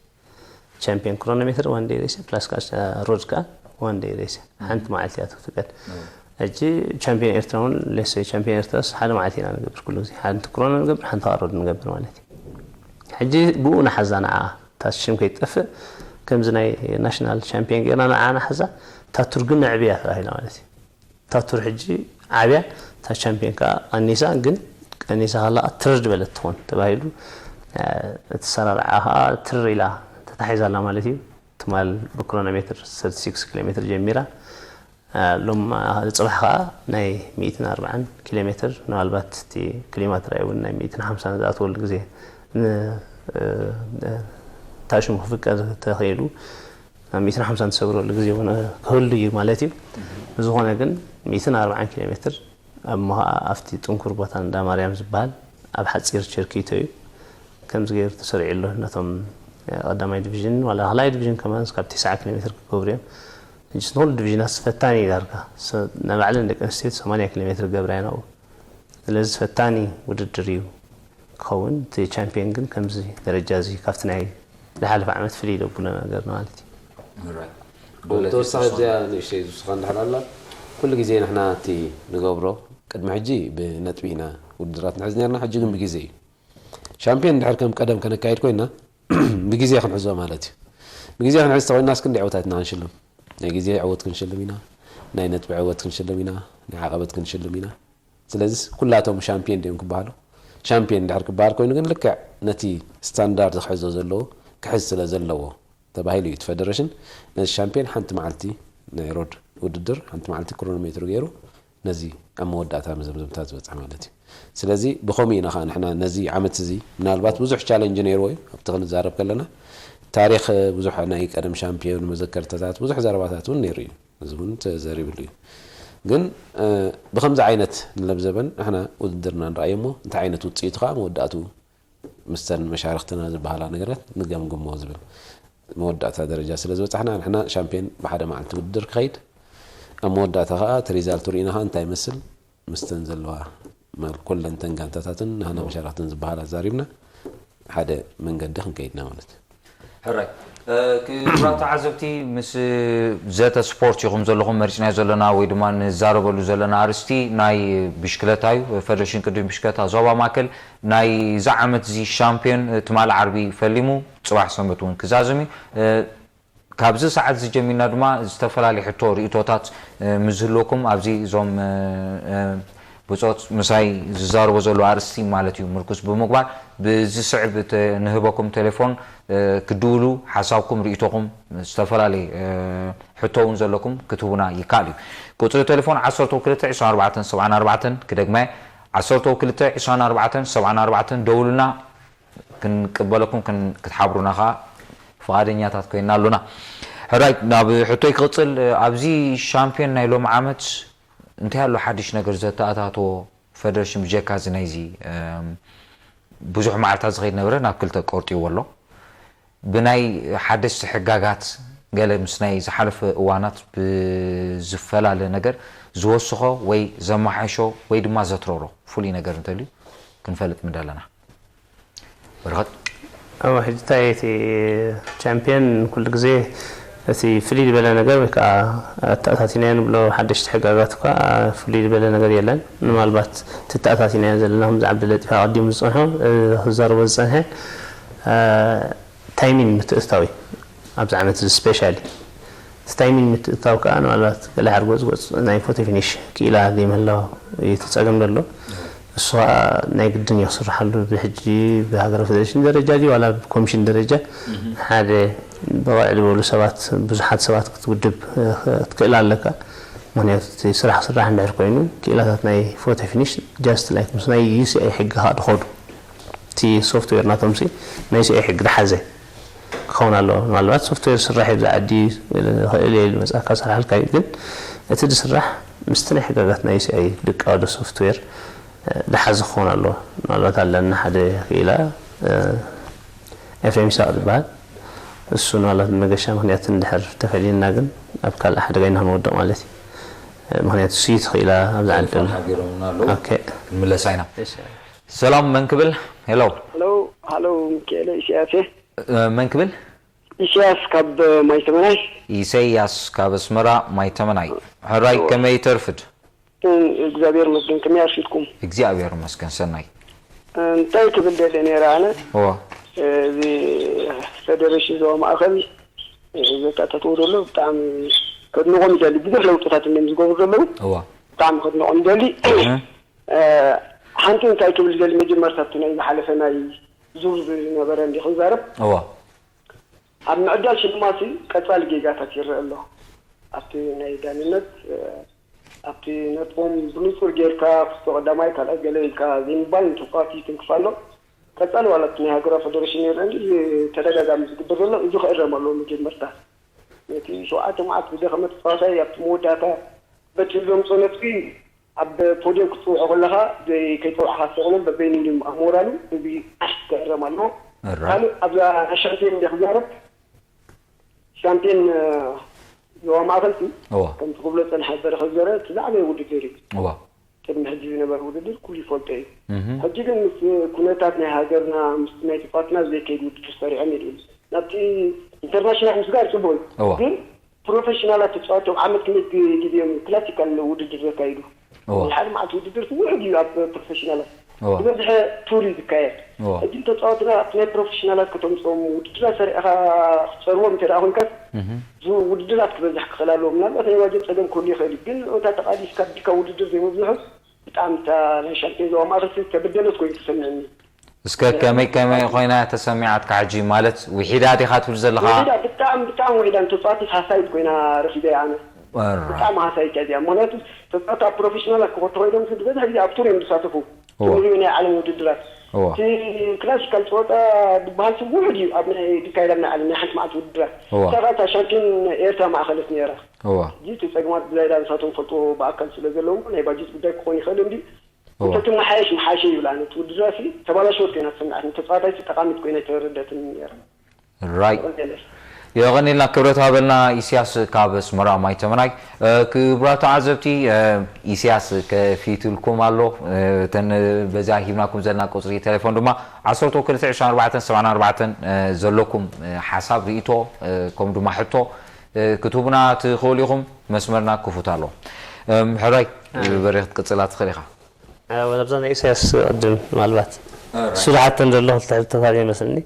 ቻምፒዮን ክሮኖሜትር ዋን ደይ ሬስ እያ። ፕላስ ከዓ ሮድ ከዓ ዋን ደይ ሬስ እያ። ሓንቲ መዓልቲ እያ ትፍቀድ። ሕጂ ቻምፒዮን ኤርትራ እውን ሌሴ ቻምፒዮን ኤርትራስ ሓደ መዓልቲ ኢና ንገብር ኩሉ ግዜ። ሓንቲ ክሮኖ ንገብር፣ ሓንቲ ከዓ ሮድ ንገብር ማለት እዩ። ሕጂ ብኡ ንሓዛ ንዓ እታ ሽም ከይትጠፍእ ከምዚ ናይ ናሽናል ቻምፒዮን ጌርና ንዓ ንሓዛ እታ ቱር ግን ነዕብያ ተባሂላ ማለት እዩ። እታ ቱር ሕጂ ዓብያ እታ ቻምፒዮን ከዓ ቀኒሳ፣ ግን ቀኒሳ ከላ ትርር ዝበለት ትኾን ተባሂሉ እቲ ሰራርዓ ከዓ ትርር ኢላ ተታሒዛ ኣላ ማለት እዩ። ትማል ብክሮኖሜትር ሰርቲ ሲክስ ኪሎ ሜትር ጀሚራ ሎም ጽባሕ ከዓ ናይ ሚእትን ኣርባዓን ኪሎ ሜትር ምናልባት እቲ ክሊማት ራእይ እውን ናይ ሚእትን ሓምሳን ዝኣትወሉ ግዜ ታሽሙ ክፍቀድ ተኽኢሉ ናብ ሚእትን ሓምሳን ትሰግረሉ ግዜ እውን ክህሉ እዩ ማለት እዩ። ብዝኾነ ግን ሚእትን ኣርባዓን ኪሎ ሜትር ኣብ ምዃ ኣብቲ ጥንኩር ቦታ እንዳ ማርያም ዝበሃል ኣብ ሓፂር ቸርኪቶ እዩ። ከምዚ ገይሩ ተሰሪዑ ኣሎ። ነቶም ቀዳማይ ዲቪዥን ዋላ ካልኣይ ዲቪዥን ከማን ካብ ተስዓ ኪሎ ሜትር ክገብሩ እዮም። ሕጂ ንኩሉ ዲቪዥናት ፈታኒ እዩ ዳርጋ። ንባዕለን ደቂ ኣንስትዮ ሰማንያ ኪሎ ሜትር ክገብራ እየን ኣብኡ። ስለዚ ፈታኒ ውድድር እዩ ክኸውን። እቲ ቻምፒዮን ግን ከምዚ ደረጃ እዚ ካብቲ ናይ ዝሓለፈ ዓመት ፍልይ ዘብሎ ነገር ማለት እዩ። ተወሳኺ እዚኣ ንእሽተይ ዝውስኻ እንድሕር ኣላ ኩሉ ግዜ ንሕና እቲ ንገብሮ ቅድሚ ሕጂ ብነጥቢ ኢና ውድድራት ንሕዝ ነርና። ሕጂ ግን ብግዜ እዩ። ሻምፒዮን እንድሕር ከም ቀደም ከነካይድ ኮይና ብግዜ ክንሕዞ ማለት እዩ። ብግዜ ክንሕዝ ተኮይናስ ክንደይ ዕወታት ኢና ክንሽልም? ናይ ግዜ ዕወት ክንሽልም ኢና፣ ናይ ነጥቢ ዕወት ክንሽልም ኢና፣ ናይ ዓቐበት ክንሽልም ኢና። ስለዚ ኩላቶም ሻምፒዮን ድዮም ክበሃሉ? ሻምፒዮን እንድሕር ክበሃል ኮይኑ ግን ልክዕ ነቲ ስታንዳርድ ክሕዞ ዘለዎ ክሕዝ ስለ ዘለዎ ተባሂሉ እዩ እቲ ፈደረሽን ነዚ ሻምፒዮን ሓንቲ መዓልቲ ናይ ሮድ ውድድር ሓንቲ መዓልቲ ክሮኖሜትር ገይሩ ነዚ ኣብ መወዳእታ መዘምዘምታ ዝበፅሕ ማለት እዩ። ስለዚ ብኸምኡ ኢና ከዓ ንሕና ነዚ ዓመት እዚ ምናልባት ብዙሕ ቻለንጅ ነይርዎ እዩ ኣብቲ ክንዛረብ ከለና ታሪክ ብዙሕ ናይ ቀደም ሻምፒዮን መዘከርታታት ብዙሕ ዘረባታት እውን ነይሩ እዩ። እዚ እውን ተዘሪብሉ እዩ። ግን ብከምዚ ዓይነት ንለብዘበን ንሕና ውድድርና ንረኣዮ እሞ እንታይ ዓይነት ውፅኢቱ ከዓ መወዳእትኡ ምስተን መሻርክትና ዝበሃላ ነገራት ንገምግሞ ዝብል መወዳእታ ደረጃ ስለ ዝበጻሕና፣ ንሕና ሻምፒዮን ብሓደ መዓልቲ ውድድር ክኸይድ፣ ኣብ መወዳእታ ከኣ እቲ ሪዛልቱ ርኢና ከኣ እንታይ ይመስል፣ ምስተን ዘለዋ፣ ኩለን ተን ጋንታታትን ንሃና መሻርኽትን ዝበሃላ ዛሪብና፣ ሓደ መንገዲ ክንከይድና ማለት እዩ። ሕራይ። ክቡራት ተዓዘብቲ፣ ምስ ዘተ ስፖርት ኢኹም ዘለኹም መሪፅናዮ ዘለና ወይ ድማ ንዛረበሉ ዘለና ኣርስቲ ናይ ብሽክለታ እዩ። ፈደሬሽን ቅድም ብሽክለታ ዞባ ማእከል ናይ እዚ ዓመት እዚ ሻምፒዮን ትማል ዓርቢ ፈሊሙ፣ ፅባሕ ሰንበት እውን ክዛዝም እዩ። ካብዚ ሰዓት እዚ ጀሚርና ድማ ዝተፈላለዩ ሕቶ ርእቶታት ምስ ዝህልወኩም ኣብዚ እዞም ብፆት ምሳይ ዝዛረቦ ዘለዉ ኣርእስቲ ማለት እዩ ምርኩስ ብምግባር ብዝስዕብ ንህበኩም ቴሌፎን ክድውሉ ሓሳብኩም ርእቶኹም ዝተፈላለየ ሕቶ እውን ዘለኩም ክትህቡና ይከኣል እዩ። ቁፅሪ ቴሌፎን ዓሰርተ ክልተ ዕስራን ኣርባዕተን ሰብዓን ኣርባዕተን ክደግመ፣ ዓሰርተ ክልተ ዕስራን ኣርባዕተን ሰብዓን ኣርባዕተን ደውሉና። ክንቅበለኩም ክትሓብሩና ከዓ ፍቓደኛታት ኮይና ኣሉና። ሕራይ ናብ ሕቶይ ክቕፅል። ኣብዚ ሻምፒዮን ናይ ሎም ዓመት እንታይ ኣሎ ሓድሽ ነገር ዘተኣታተዎ ፈደረሽን ብጀካ እዚ ናይዚ ብዙሕ መዓልታት ዝኸይድ ነበረ ናብ ክልተ ቆርጢዎ ኣሎ። ብናይ ሓደሽቲ ሕጋጋት ገለ ምስ ናይ ዝሓለፈ እዋናት ብዝፈላለ ነገር ዝወስኾ ወይ ዘመሓሾ ወይ ድማ ዘትረሮ ፍሉይ ነገር እንተልዩ ክንፈልጥ ምደለና። በረኸት። እወ ሕጂ እንታይ እቲ ቻምፒየን ኩሉ ግዜ እቲ ፍልይ ዝበለ ነገር ወይ ከዓ ኣተኣታቲናዮ ንብሎ ሓደሽቲ ሕጋጋት እኳ ፍልይ ዝበለ ነገር የለን። ምናልባት እቲ ኣተኣታቲናዮ ዘለና ከምዚ ዓብዲ ለጢፋ ኣቐዲሙ ዝፀንሖ ክዛረቦ ዝፀንሐ ታይሚን ምትእትታው እዩ ኣብዚ ዓመት እዚ ስፔሻሊ እቲ ታይሚን ምትእትታው ከዓ ምናልባት ገለ ሓርጎፅጎፅ ናይ ፎቶ ፊኒሽ ክኢላ ዘይምህላው እዩ እቲ ፀገም ዘሎ እሱ ከዓ ናይ ግድን እዩ ክስርሓሉ ብሕጂ ብሃገራዊ ፌደሬሽን ደረጃ ድዩ ዋላ ብኮሚሽን ደረጃ ሓደ ብቕዕ ዝበሉ ሰባት ብዙሓት ሰባት ክትውድብ ክትክእል ኣለካ ምክንያቱ እቲ ስራሕ ክስራሕ እንድሕር ኮይኑ ክኢላታት ናይ ፎቶ ፊኒሽ ጃስት ላይክ ምስ ናይ ዩሲኣይ ሕጊ ከዓ ድኸዱ እቲ ሶፍትዌር ናቶም ሲ ናይ ዩሲኣይ ሕጊ ድሓዘ ክኸውን ኣለዎ ምናልባት ሶፍትዌር ስራሕ እዩ ብዛ ዓዲ ክእል እየ ኢሉ መፅኣካ ክሰርሓልካ እዩ ግን እቲ ድስራሕ ምስቲ ናይ ሕጋጋት ናይ ዩሲኣይ ድቃወዶ ሶፍትዌር ድሓዘ ክኸውን ኣለዎ ምናልባት ኣለና ሓደ ክኢላ ኤፍሬም ይስሐቅ ዝበሃል እሱ ንባላት ብመገሻ ምክንያት እንድሕር ተፈሊና ግን ኣብ ካልእ ሓደጋ ኢና ክንወድቕ ማለት እዩ ምክንያቱ ስዩ ትኽኢላ ኣብዛ ዓዲ ዘሎ ሓቢሮምና ኣለዉ ክንምለሳ ኢና ሰላም መን ክብል ሄሎ ሄሎ ሃሎ ሚካኤለ ኢሳያስ እየ መን ክብል ኢሳያስ ካብ ማይ ተመናይ ኢሰያስ ካብ ኣስመራ ማይ ተመናይ ሕራይ ከመይ ተርፍድ እግዚኣብሔር መስገን ከመይ ኣርፊድኩም እግዚኣብሔር መስገን ሰናይ እንታይ ክብል ደለ ነረ ኣነ እዋ እዚ ፌደሬሽን ዞባ ማእኸል ዘተኣታተዎ ዘሎ ብጣዕሚ ከድንቖም ይደሊ ብዙሕ ለውጥታት እዮም ዝገብሩ ዘለዉ እዋ ብጣዕሚ ከድንቖም ይደሊ ሓንቲ እንታይ ክብል ደሊ መጀመርታ እቲ ናይ ዝሓለፈ ናይ ዙር ዝነበረ እንዲ ክንዛረብ እዋ ኣብ ምዕዳል ሽልማት ቀፃሊ ጌጋታት ይረአ ኣሎ ኣብቲ ናይ ዳንነት ኣብቲ ነጥቦም ብንፁር ጌርካ ክስቶ ቀዳማይ ካልኣይ ገለ ኢልካ ዘይምባል ንተፃዋቲ ይትንክፍ ኣሎ ቀፃሊ ዋላ እቲ ናይ ሃገራዊ ፌደሬሽን ይረአ እንዲ ተደጋጋሚ ዝግበር ዘሎ እዚ ክእረም ኣለዎ መጀመርታ ነቲ ሸውዓተ መዓት ዝደኸመ ተፃዋታይ ኣብቲ መወዳእታ በቲ ዘምፅኦ ነጥቢ ኣብ ፖድዮም ክትፅውዖ ከለኻ ዘይ ከይፀውዕኻ ትሰቕሎም በበይኑ እዮም ኣሞራሉ እዚ ክእረም ኣለዎ ካልእ ኣብዛ ናይ ሻምፒዮን እንደ ክዛረብ ሻምፒዮን ዞባ ማእኸል ሲ ከምቲ ክብሎ ፀንሐ በረኸ ዘረ እቲ ዝዓበየ ውድድር እዩ እዋ ቅድሚ ሕጂ ዝነበረ ውድድር ኩሉ ይፈልጦ እዩ ሕጂ ግን ምስ ኩነታት ናይ ሃገርና ምስ ናይ ተፃዋትና ዘይከይድ ውድድር ሰሪዖም የድእሉ ናብቲ ኢንተርናሽናል ምስጋር ፅቡቅ እዩ እዋ ግን ፕሮፌሽናላት ተፃዋቲ ኣብ ዓመት ክልተ ግዜ እዮም ክላሲካል ውድድር ዘካይዱ እዋ ናይ ሓደ መዓልቲ ውድድር ውሕድ እዩ ኣብ ፕሮፌሽናላት እዋ ዝበዝሐ ቱር እዩ ዝካየድ እዋ ሕጂ ተፃዋትና ኣብቲ ናይ ፕሮፌሽናላት ከተምፅኦም ውድድራት ሰሪዕኻ ክትፀርቦም እንተ ደኣ ኮንካስ እህ ዙ ውድድራት ክበዝሕ ክኽእል ኣለዎ ምናልባት ናይ ባጀት ፀገም ክህሉ ይኽእል እዩ ግን እታ ተቓሊስካ ኣቢልካ ውድድር ዘይምብዝሑ ብጣዕሚ እታ ናይ ሻምፒዮን ዞባ ማእኸል ተበደለት ኮይኑ ተሰሚዕኒ እስከ ከመይ ከመይ ኮይና ተሰሚዓትካ ሕጂ ማለት ውሒዳ ዲኻ ትብል ዘለኻ ውሒዳ ብጣዕሚ ብጣዕሚ ውሒዳ ንተፃዋቲ ሃሳይት ኮይና ረኺበያ ኣነ ኦራይት ብጣዕሚ ሃሳይት እያ እዚኣ ምክንያቱ ተፃዋቲ ኣብ ፕሮፌሽናላት ክኸቱ ኮይዶም ግን ዝበዝሕ ግዜ ኣብ ቱር እዮም ዝሳተፉ እዋ ንሪኦ ናይ ዓለም ውድድራት እዋ እቲ ክላሲካል ፀወታ ዝበሃል ስም ውሑድ እዩ ኣብ ናይ ድካይዳ ናይ ዓለም ናይ ሓንቲ መዓልቲ ውድድራት እዋ እታ ኸኣ እታ ሻምፒዮን ኤርትራ ማእኸለት ነይራ እዋ ሕጂ እቲ ፀግማት ብዛይዳ ንሳቶም ፈልጥዎ ብኣካል ስለ ዘለዉ ናይ ባጀት ጉዳይ ክኾን ይኽእል እንዲ እዋ እንተትመሓየሽ መሓሸ ይብል ኣነ እቲ ውድድራት ሲ ተባላሸወት ኮይና ትሰምዓትኒ ተፃዋታይ ሲ ጠቓሚት ኮይና ኣይተረደትኒ ነይራ ራይት ይቕንየለይ የቐኒልና ክብረት ሃበልና ኢሳያስ ካብ ኣስመራ ማይ ተመናይ። ክቡራት ተዓዘብቲ፣ ኢሳያስ ከፊትልኩም ኣሎ። እተን በዛ ሂብናኩም ዘለና ቁጽሪ ቴሌፎን ድማ ዓሰርተ ክልተ ዕስራን ኣርባዕተን ሰብዓን ኣርባዕተን ዘለኩም ሓሳብ፣ ርእይቶ፣ ከምኡ ድማ ሕቶ ክትህቡና ትኽእሉ ኢኹም። መስመርና ክፉት ኣሎ። ሕራይ፣ በሪኽ ክትቅጽላ ትኽእል ኢኻ። ወላብዛ ናይ ኢሳያስ ቅድም ምናልባት እሱ ዝሓተን ዘሎ ክልተ ሕቶታት ይመስልኒ።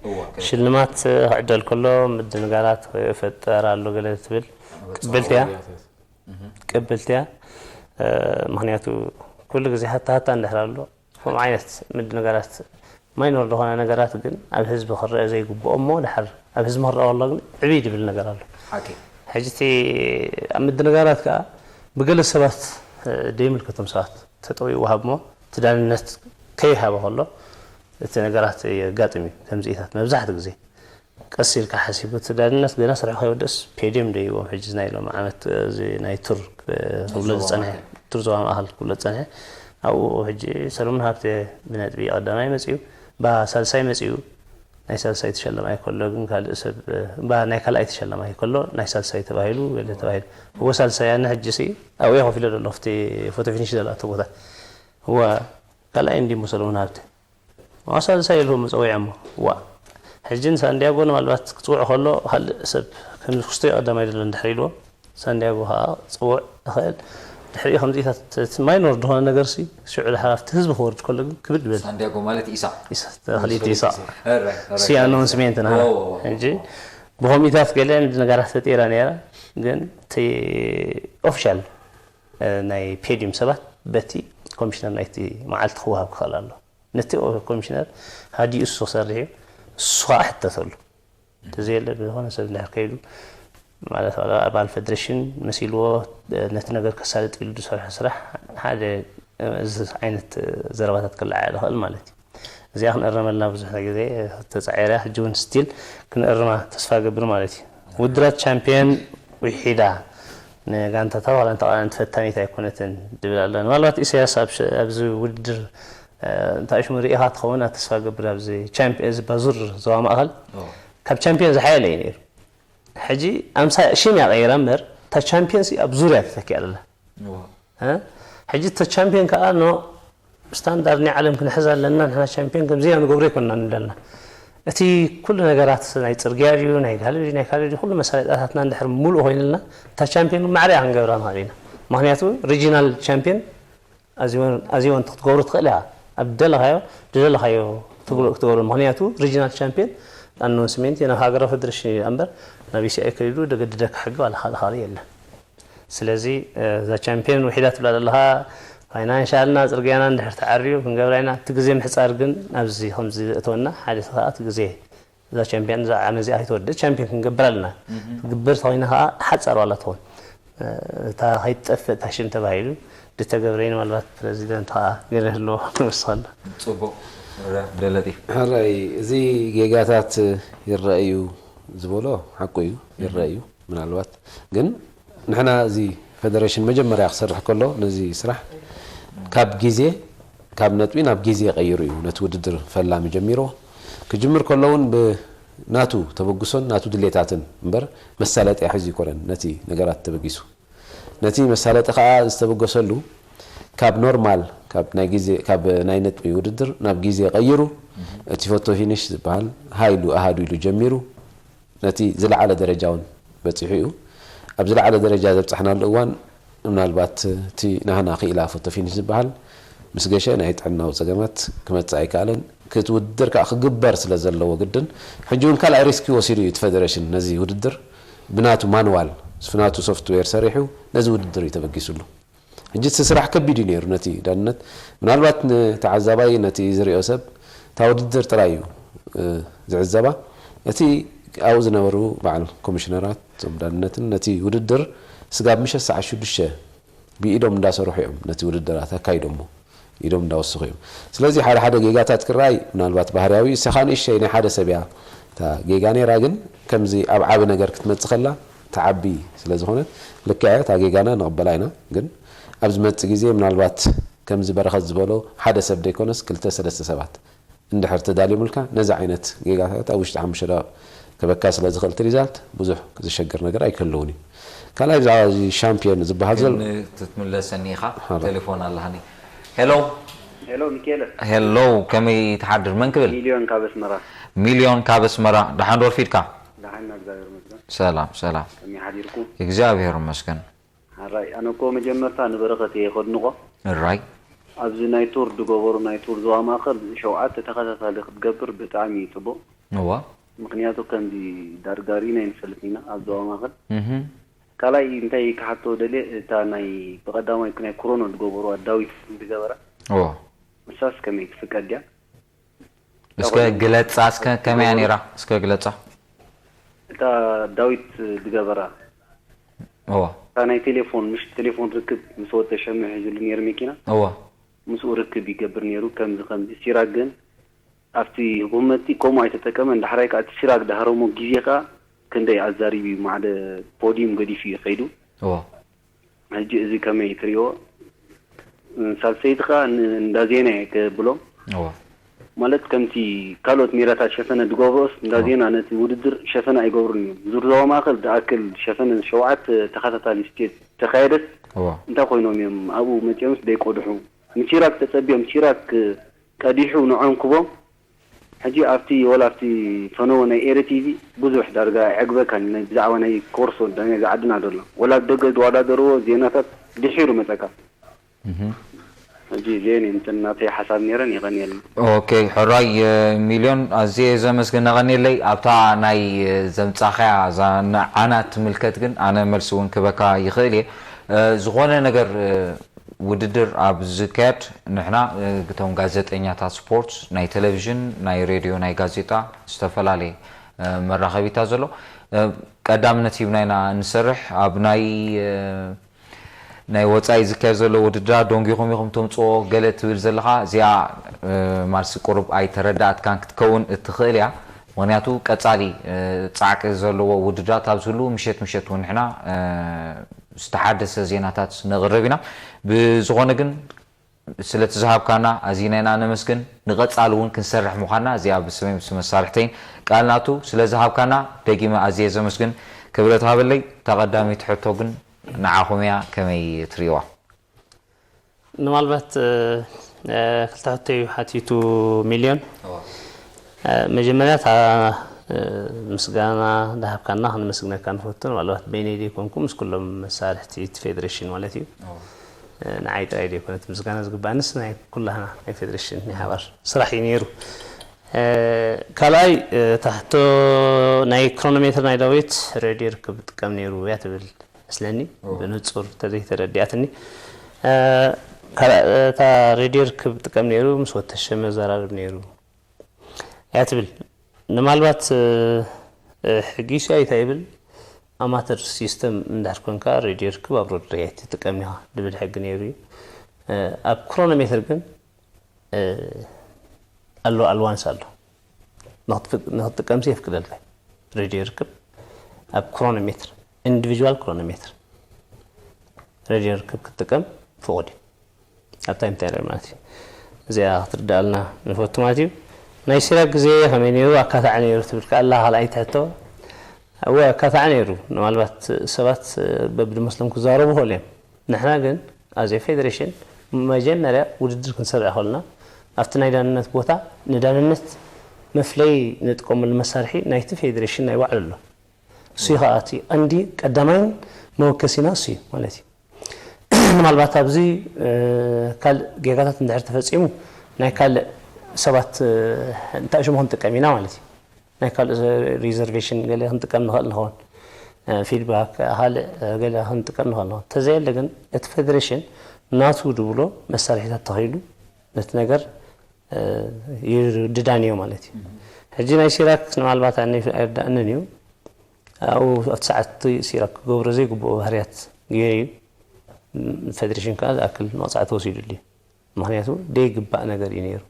ሽልማት ክዕደል ከሎ ምድንጋራት ይፈጠር ኣሎ ገለ ትብል ቅብልቲ እያ። ቅብልቲ እያ። ምክንያቱ ኩሉ ግዜ ሃታ ሃታ እንድሕር ኣሎ ከምኡ ዓይነት ምድንጋራት ማይኖር ዝኾነ ነገራት ግን ኣብ ህዝቢ ክረአ ዘይግብኦ እሞ ድሓር ኣብ ህዝቢ ክረአ ከሎ ግን ዕብይ ድብል ነገር ኣሎ። ሕጂ እቲ ኣብ ምድንጋራት ከዓ ብገለ ሰባት ደይምልከቶም ሰባት ተጠዊኡ ወሃብ እሞ እቲ ዳንነት ከይሃበ ከሎ እቲ ነገራት የጋጥም እዩ። ከምዚኢታት መብዛሕትኡ ግዜ ቀስ ኢልካ ሓሲቡ እቲ ዳንነት ገና ስርሑ ከይወደስ ፔድዮም ደይዎም ሕጂ ናይ ሎም ዓመት እዚ ናይ ቱር ክብሎ ዝፀንሐ ቱር ዞባ ማእኸል ክብሎ ዝፀንሐ ኣብኡ ሕጂ ሰለሙን ሃብተ ብነጥቢ ቀዳማይ መፅኡ ባ ሳልሳይ መፅኡ ናይ ሳልሳይ ተሸለማይ ከሎ ግን ካልእ ሰብ ባ ናይ ካልኣይ ተሸለማይ ከሎ ናይ ሳልሳይ ተባሂሉ ገለ ተባሂሉ እወ ሳልሳይ ኣነ ሕጂ ሲ ኣብኡ ኮፍ ኢለ ዘሎ ኣብቲ ፎቶ ፊኒሽ ዘለኣቶ ቦታ እወ ካልኣይ እንዲሞ ሰለሙን ሃብተ ዋሳ ዝሳይ ኢልኩም መፀዊዖሞ ዋ ሕጂ ንሳንዲያጎ ንማልባት ክፅውዕ ከሎ ካልእ ሰብ ከምዚ ክስቶ ቀዳማይ ደሎ እንድሕር ኢልዎ ሳንዲያጎ ከዓ ፅውዕ ይኽእል ድሕሪኡ ከምዚታት እቲ ማይኖር ዝኾነ ነገር ሲ ሽዑ ድሓር ኣብቲ ህዝቢ ክወርድ ከሎ ግን ክብድ ይበል ሳንዲያጎ ማለት ኢሳ ኢሳ ተኽሊት ኢሳ ሲ ኣነውንስሜንት ና ሕጂ ብኮሚታት ገለ ምድ ነገራት ፈጢራ ነይራ ግን እቲ ኦፊሻል ናይ ፔዲዩም ሰባት በቲ ኮሚሽነር ናይቲ መዓልቲ ክወሃብ ክኽእል ኣሎ ነቲ ኮሚሽነር ሃዲኡ እሱ ክሰርሕ እዩ እሱ ከዓ ሕተተሉ ተዘየለ ብዝኾነ ሰብ እንድሕር ከይዱ ማለት ኣባል ፌደሬሽን መሲልዎ ነቲ ነገር ከሳልጥ ኢሉ ዝሰርሖ ስራሕ ሓደ እዚ ዓይነት ዘረባታት ክለዓል ይኽእል ማለት እዩ እዚኣ ክንእረመልና ብዙሕ ግዜ ተፃዒራ ሕጂ እውን ስቲል ክንእርማ ተስፋ ገብር ማለት እዩ ውድራት ቻምፒየን ውሒዳ ንጋንታታ ዋላ እንተቃላን ተፈታኒት ኣይኮነትን ድብል ኣሎ ምናልባት ኢሳያስ ኣብዚ ውድድር እንታይ ሽሙ ርኢኻ ትኸውን ኣብ ተስፋ ገብር ኣብዚ ቻምፒየንስ ባዙር ዞባ ማእኸል ካብ ቻምፒየን ዝሓየለ እዩ ነይሩ ሕጂ ኣምሳ ሽም እያ ቀይራ እምበር እታ ቻምፒየንስ ኣብ ዙርያ ተተኪያ ኣላ ሕጂ እተ ቻምፒየን ከዓ ኖ ስታንዳርድ ናይ ዓለም ክንሕዝ ኣለና ንሕና ቻምፒየን ከምዚ ኢና ንገብሮ ኣይኮንና ንብለና እቲ ኩሉ ነገራት ናይ ፅርግያ ድዩ ናይ ጋሊ ድዩ ናይ ካልእ ድዩ ኩሉ መሳለጥያታትና እንድሕር ሙሉእ ኮይንልና እታ ቻምፒየን ማዕረ እያ ክንገብራ ንኽእል ኢና ምክንያቱ ሪጂናል ቻምፒየን ኣዚወን ክትገብሩ ትኽእል ኢኻ ኣብ ደለኻዮ ድደለኻዮ ክትገብሩ ምክንያቱ ሪጂናል ቻምፒየን ኣኖንስሜንት ናብ ሃገራዊ ፌደሬሽን እዩ እምበር ናብ ኢሲኣይ ከይዱ ደገድደካ ሕጊ ዋላ ሓደ ካልእ የለን ስለዚ እዛ ቻምፒዮን ውሒዳ ትብላ ዘለኻ ፋይናንሻልና ፅርግያና እንድሕር ተዓርዩ ክንገብራ ኢና እቲ ግዜ ምሕፃር ግን ኣብዚ ከምዚ ዘእተወና ሓደ ከዓ እቲ ግዜ እዛ ቻምፒዮን እዛ ዓመት እዚኣ ከይትወድእ ቻምፒዮን ክንገብር ኣለና ትግበር ተኮይና ከዓ ሓፃር ዋላ ትኾን እታ ከይትጠፍእ እታ ሽም ተባሂሉ ድተገብረ ምናልባት ፕረዚደንት ከዓ ገለ ህልዎ ንወስኸሉ ፅቡቅ ደለጢ ሕራይ እዚ ጌጋታት ይረአዩ ዝበሎ ሓቁ እዩ ይረአዩ ምናልባት ግን ንሕና እዚ ፌደሬሽን መጀመርያ ክሰርሕ ከሎ ነዚ ስራሕ ካብ ግዜ ካብ ነጥቢ ናብ ግዜ ቀይሩ እዩ ነቲ ውድድር ፈላሚ ጀሚርዎ ክጅምር ከሎ እውን ብናቱ ተበግሶን ናቱ ድሌታትን እምበር መሳለጥያ ሕዚ ይኮነን ነቲ ነገራት ተበጊሱ ነቲ መሳለጢ ከዓ ዝተበገሰሉ ካብ ኖርማል ካብ ናይ ግዜ ካብ ናይ ነጥቢ ውድድር ናብ ግዜ ቀይሩ እቲ ፎቶ ፊኒሽ ዝበሃል ሃይሉ ኣሃዱ ኢሉ ጀሚሩ ነቲ ዝለዓለ ደረጃ እውን በፂሑ እዩ ኣብ ዝለዓለ ደረጃ ዘብፃሕናሉ እዋን ምናልባት እቲ ናህና ክኢላ ፎቶ ፊኒሽ ዝበሃል ምስ ገሸ ናይ ጥዕናዊ ፀገማት ክመፅእ ኣይከኣለን ክእቲ ውድድር ከዓ ክግበር ስለ ዘለዎ ግድን ሕጂ እውን ካልኣይ ሪስኪ ወሲዱ እዩ እቲ ፌደሬሽን ነዚ ውድድር ብናቱ ማንዋል ብናቱ ሶፍትዌር ሰሪሑ ነዚ ውድድር እዩ ተበጊስሉ ሕጂ እቲ ስራሕ ከቢድ እዩ ነይሩ ነቲ ዳንነት ምናልባት ንተዓዛባይ ነቲ ዝሪኦ ሰብ እታ ውድድር ጥራይ እዩ ዝዕዘባ እቲ ኣብኡ ዝነበሩ በዓል ኮሚሽነራት እቶም ዳንነትን ነቲ ውድድር ስጋብ ምሸት ሰዓት ሽዱሽተ ብኢዶም እንዳሰርሑ እዮም ነቲ ውድድራት ኣካይዶሞ ኢዶም እንዳወሰኹ እዮም ስለዚ ሓደ ሓደ ጌጋታት ክረኣይ ምናልባት ባህርያዊ እሰኻ ንእሸይ ናይ ሓደ ሰብ እያ እታ ጌጋ ነይራ ግን ከምዚ ኣብ ዓቢ ነገር ክትመጽእ ከላ ትዓቢ ስለ ዝኾነት ልክዕ እታ ጌጋና ንቕበላ ኢና ግን ኣብ ዝመጽእ ግዜ ምናልባት ከምዚ በረኸት ዝበሎ ሓደ ሰብ ዘይኮነስ ክልተ ሰለስተ ሰባት እንድሕር ተዳልዮምልካ ነዚ ዓይነት ጌጋታት ኣብ ውሽጢ ሓሙሽተ ደቂቕ ክበካ ስለ ዝኽእል እቲ ሪዛልት ብዙሕ ዝሸግር ነገር ኣይክህልውን እዩ። ካልኣይ ብዛዕባ እዚ ሻምፒዮን ዝበሃል ዘሎ ክትምለሰኒ ኢኻ። ቴሌፎን ኣለሃኒ። ሄሎ። ሄሎ ሚካኤለ። ሄሎ። ከመይ ትሓድር? መን ክብል? ሚልዮን ካብ ኣስመራ። ሚልዮን ካብ ኣስመራ። ደሓን ዶ ኣርፊድካ? ደሓን፣ እግዚኣብሔር ይመስገን። ሰላም ሰላም። ከመይ ሓዲርኩም? እግዚኣብሔር ይመስገን። ሕራይ፣ ኣነ እኮ መጀመርታ ንበረኸት እየ ከድንቖ። ሕራይ። ኣብዚ ናይ ቱር ዝገበሩ፣ ናይ ቱር ዞባ ማእኸል ሸውዓተ ተኸታታሊ ክትገብር ብጣዕሚ እዩ ፅቡቕ። እዋ። ምኽንያቱ ከምዚ ዳርጋ ርኢና ኣይንፈልጥን ኢና ኣብ ዞባ ማእኸል። እህ። ካልኣይ እንታይ ክሓቶ ደልየ፣ እታ ናይ ብቐዳማይ ናይ ክሮኖ ዝገበሩዋ ዳዊት ዝገበራ። እዋ። እሳስ ከመይ ትፍቀድ ድያ? እስከ ግለጻ እስከ ከመያ ነይራ እስከ ግለጻ። እታ ዳዊት ዝገበራ እዋ እታ ናይ ቴሌፎን ምሽ ቴሌፎን ርክብ ምስ ወጠ ሸምዕ ሒዙሉ ነይሩ መኪና እዋ ምስኡ ርክብ ይገብር ነይሩ ከምዚ ከምዚ ሲራክ ግን ኣብቲ ህኩመቲ ከምኡ ኣይተጠቀመን ዳሕራይ ከዓ እቲ ሲራክ ዳሃረሞ ግዜ ከዓ ክንደይ ኣዛሪቡ እዩ ማዕደ ፖዲዩም ገዲፉ እዩ ከይዱ እዋ ሕጂ እዚ ከመይ ትሪእዎ? ሳልሰይቲ ከኣ ንእንዳ ዜና እየ ክብሎም። እወ። ማለት ከምቲ ካልኦት ሜዳታት ሸፈነ ዝገብርኦስ እንዳ እወ። ዜና ነቲ ውድድር ሸፈነ ኣይገብሩን እዮም። ዙር ዞባ ማእከል ዝኣክል ሸፈነ ሸውዓተ ተኸታታሊ ስቴት ተኻየደስ እወ። እንታይ ኮይኖም እዮም ኣብኡ መጺኦምስ ዘይቀድሑ? ንቺራክ ተጸቢዮም ቺራክ ቀዲሑ ንዖም ክቦም ሕጂ ኣብቲ ወላ ኣብቲ ፈነወ ናይ ኤረ ቲቪ ብዙሕ ዳርጋ ኣይዕግበካን ናይ ብዛዕባ ናይ ኮርሶ ናይ ዝዓድና ዘሎ ወላ ደገ ዝወዳደርዎ ዜናታት ድሒሩ መጸካ እህ ሕጂ ዜን እንትን ናተይ ሓሳብ ነይረን የቐንየልና ኦኬ ሕራይ ሚልዮን ኣዝየ ዘመስግን ነቐንየለይ ኣብታ ናይ ዘምጻኻያ እዛ ንዓና ትምልከት ግን ኣነ መልሲ እውን ክበካ ይኽእል እየ ዝኾነ ነገር ውድድር ኣብ ዝካየድ ንሕና እቶም ጋዜጠኛታት ስፖርት ናይ ቴሌቪዥን ናይ ሬድዮ ናይ ጋዜጣ ዝተፈላለየ መራኸቢታት ዘሎ ቀዳምነት ሂብና ኢና ንሰርሕ ኣብ ናይ ናይ ወፃኢ ዝካየድ ዘሎ ውድድራት ደንጊኹም ኢኹም ተምፅኦ ገለ ትብል ዘለኻ እዚኣ ማልሲ ቁሩብ ኣይተረዳእትካን ክትከውን እትኽእል እያ ምክንያቱ ቀፃሊ ፃዕቂ ዘለዎ ውድድራት ኣብ ዝህሉ ምሸት ምሸት እውን ንሕና ዝተሓደሰ ዜናታት ነቕርብ ኢና። ብዝኾነ ግን ስለቲ ዝሃብካና ኣዚና ኢና ነመስግን። ንቐጻሊ እውን ክንሰርሕ ምዃንና እዚኣ ብስመይ ምስ መሳርሕተይን ቃል ናቱ ስለ ዝሃብካና ደጊመ ኣዝየ ዘመስግን። ክብረት ሃበለይ። እታ ቀዳመይቲ ሕቶ ግን ንዓኹም እያ፣ ከመይ ትርእይዋ? ንማልባት ክልተ ሕቶ እዩ ሓቲቱ ሚልዮን። መጀመርያ እታ ምስጋና ዝሃብካና ክነመስግነካ ንፈቱ። ምናልባት በይነይ ዘይኮንኩ ምስ ኩሎም መሳርሕቲ እቲ ፌደሬሽን ማለት እዩ። ንዓይ ጥራይ ዘይኮነ እቲ ምስጋና ዝግባእንስ ናይ ኩላህና ናይ ፌደሬሽን ናይ ሓባር ስራሕ እዩ ነይሩ። ካልኣይ እታ ሕቶ ናይ ክሮኖሜትር ናይ ዳዊት ሬድዮ ርክብ ጥቀም ነይሩ እያ ትብል መስለኒ ብንጹር ተዘይተረዲኣትኒ። ካልእ እታ ሬድዮ ርክብ ጥቀም ነይሩ ምስ ወተሸመ ዘራርብ ነይሩ እያ ትብል። ንማልባት ሕጊ ሲ ኣይታ ይብል ኣማተር ሲስተም እንድሕር ኮንካ ሬድዮ ርክብ ኣብ ሮድ ሬት ትጥቀም ኢኻ ድብል ሕጊ ነይሩ እዩ። ኣብ ክሮኖሜትር ግን ኣሎ ኣልዋንስ ኣሎ ንክትጥቀምሲ የፍቅደልካ ሬድዮ ርክብ ኣብ ክሮኖሜትር ኢንዲቪጁዋል ክሮኖሜትር ሬድዮ ርክብ ክትጥቀም ፍቑድ እዩ። ኣብ ታይም ቴለር ማለት እዩ። እዚኣ ክትርዳኣልና ንፈቱ ማለት እዩ። ናይ ሲራክ ግዜ ከመይ ነይሩ ኣካታዒ ነይሩ ትብል ከኣላ ካልኣይ ትሕቶ እወ ኣካታዒ ነይሩ። ምናልባት ሰባት በብድመስሎም ክዛረቡ ይኽእሉ እዮም። ንሕና ግን ኣዘ ፌደሬሽን መጀመርያ ውድድር ክንሰርዕ ከለና ኣብቲ ናይ ዳንነት ቦታ ንዳንነት መፍለይ ንጥቀመሉ መሳርሒ ናይቲ ፌደሬሽን ናይ ባዕሉ ኣሎ። እሱ እዩ ከዓ እቲ ቀንዲ ቀዳማይን መወከሲና እሱ እዩ ማለት እዩ። ምናልባት ኣብዚ ካልእ ጌጋታት እንድሕር ተፈፂሙ ናይ ካልእ ሰባት እንታይ ሽሙ ክንጥቀም ኢና ማለት እዩ። ናይ ካልእ ሪዘርቬሽን ገለ ክንጥቀም ንኽእል ንኸውን ፊድባክ ካልእ ገለ ክንጥቀም ንኽእል ንኸውን ተዘየለ ግን እቲ ፌደሬሽን ናቱ ድብሎ መሳርሒታት ተኸይሉ ነቲ ነገር ይርድዳን እዩ ማለት እዩ። ሕጂ ናይ ሲራክ ምናልባት ኣነ ኣይርዳእንን እዩ ኣብኡ ኣብቲ ሰዓት ሲራክ ክገብሮ ዘይግብኦ ባህርያት ገይሩ እዩ። ፌደሬሽን ከዓ ዝኣክል መቕፃዕቲ ወሲዱሉ እዩ። ምክንያቱ ደይግባእ ነገር እዩ ነይሩ።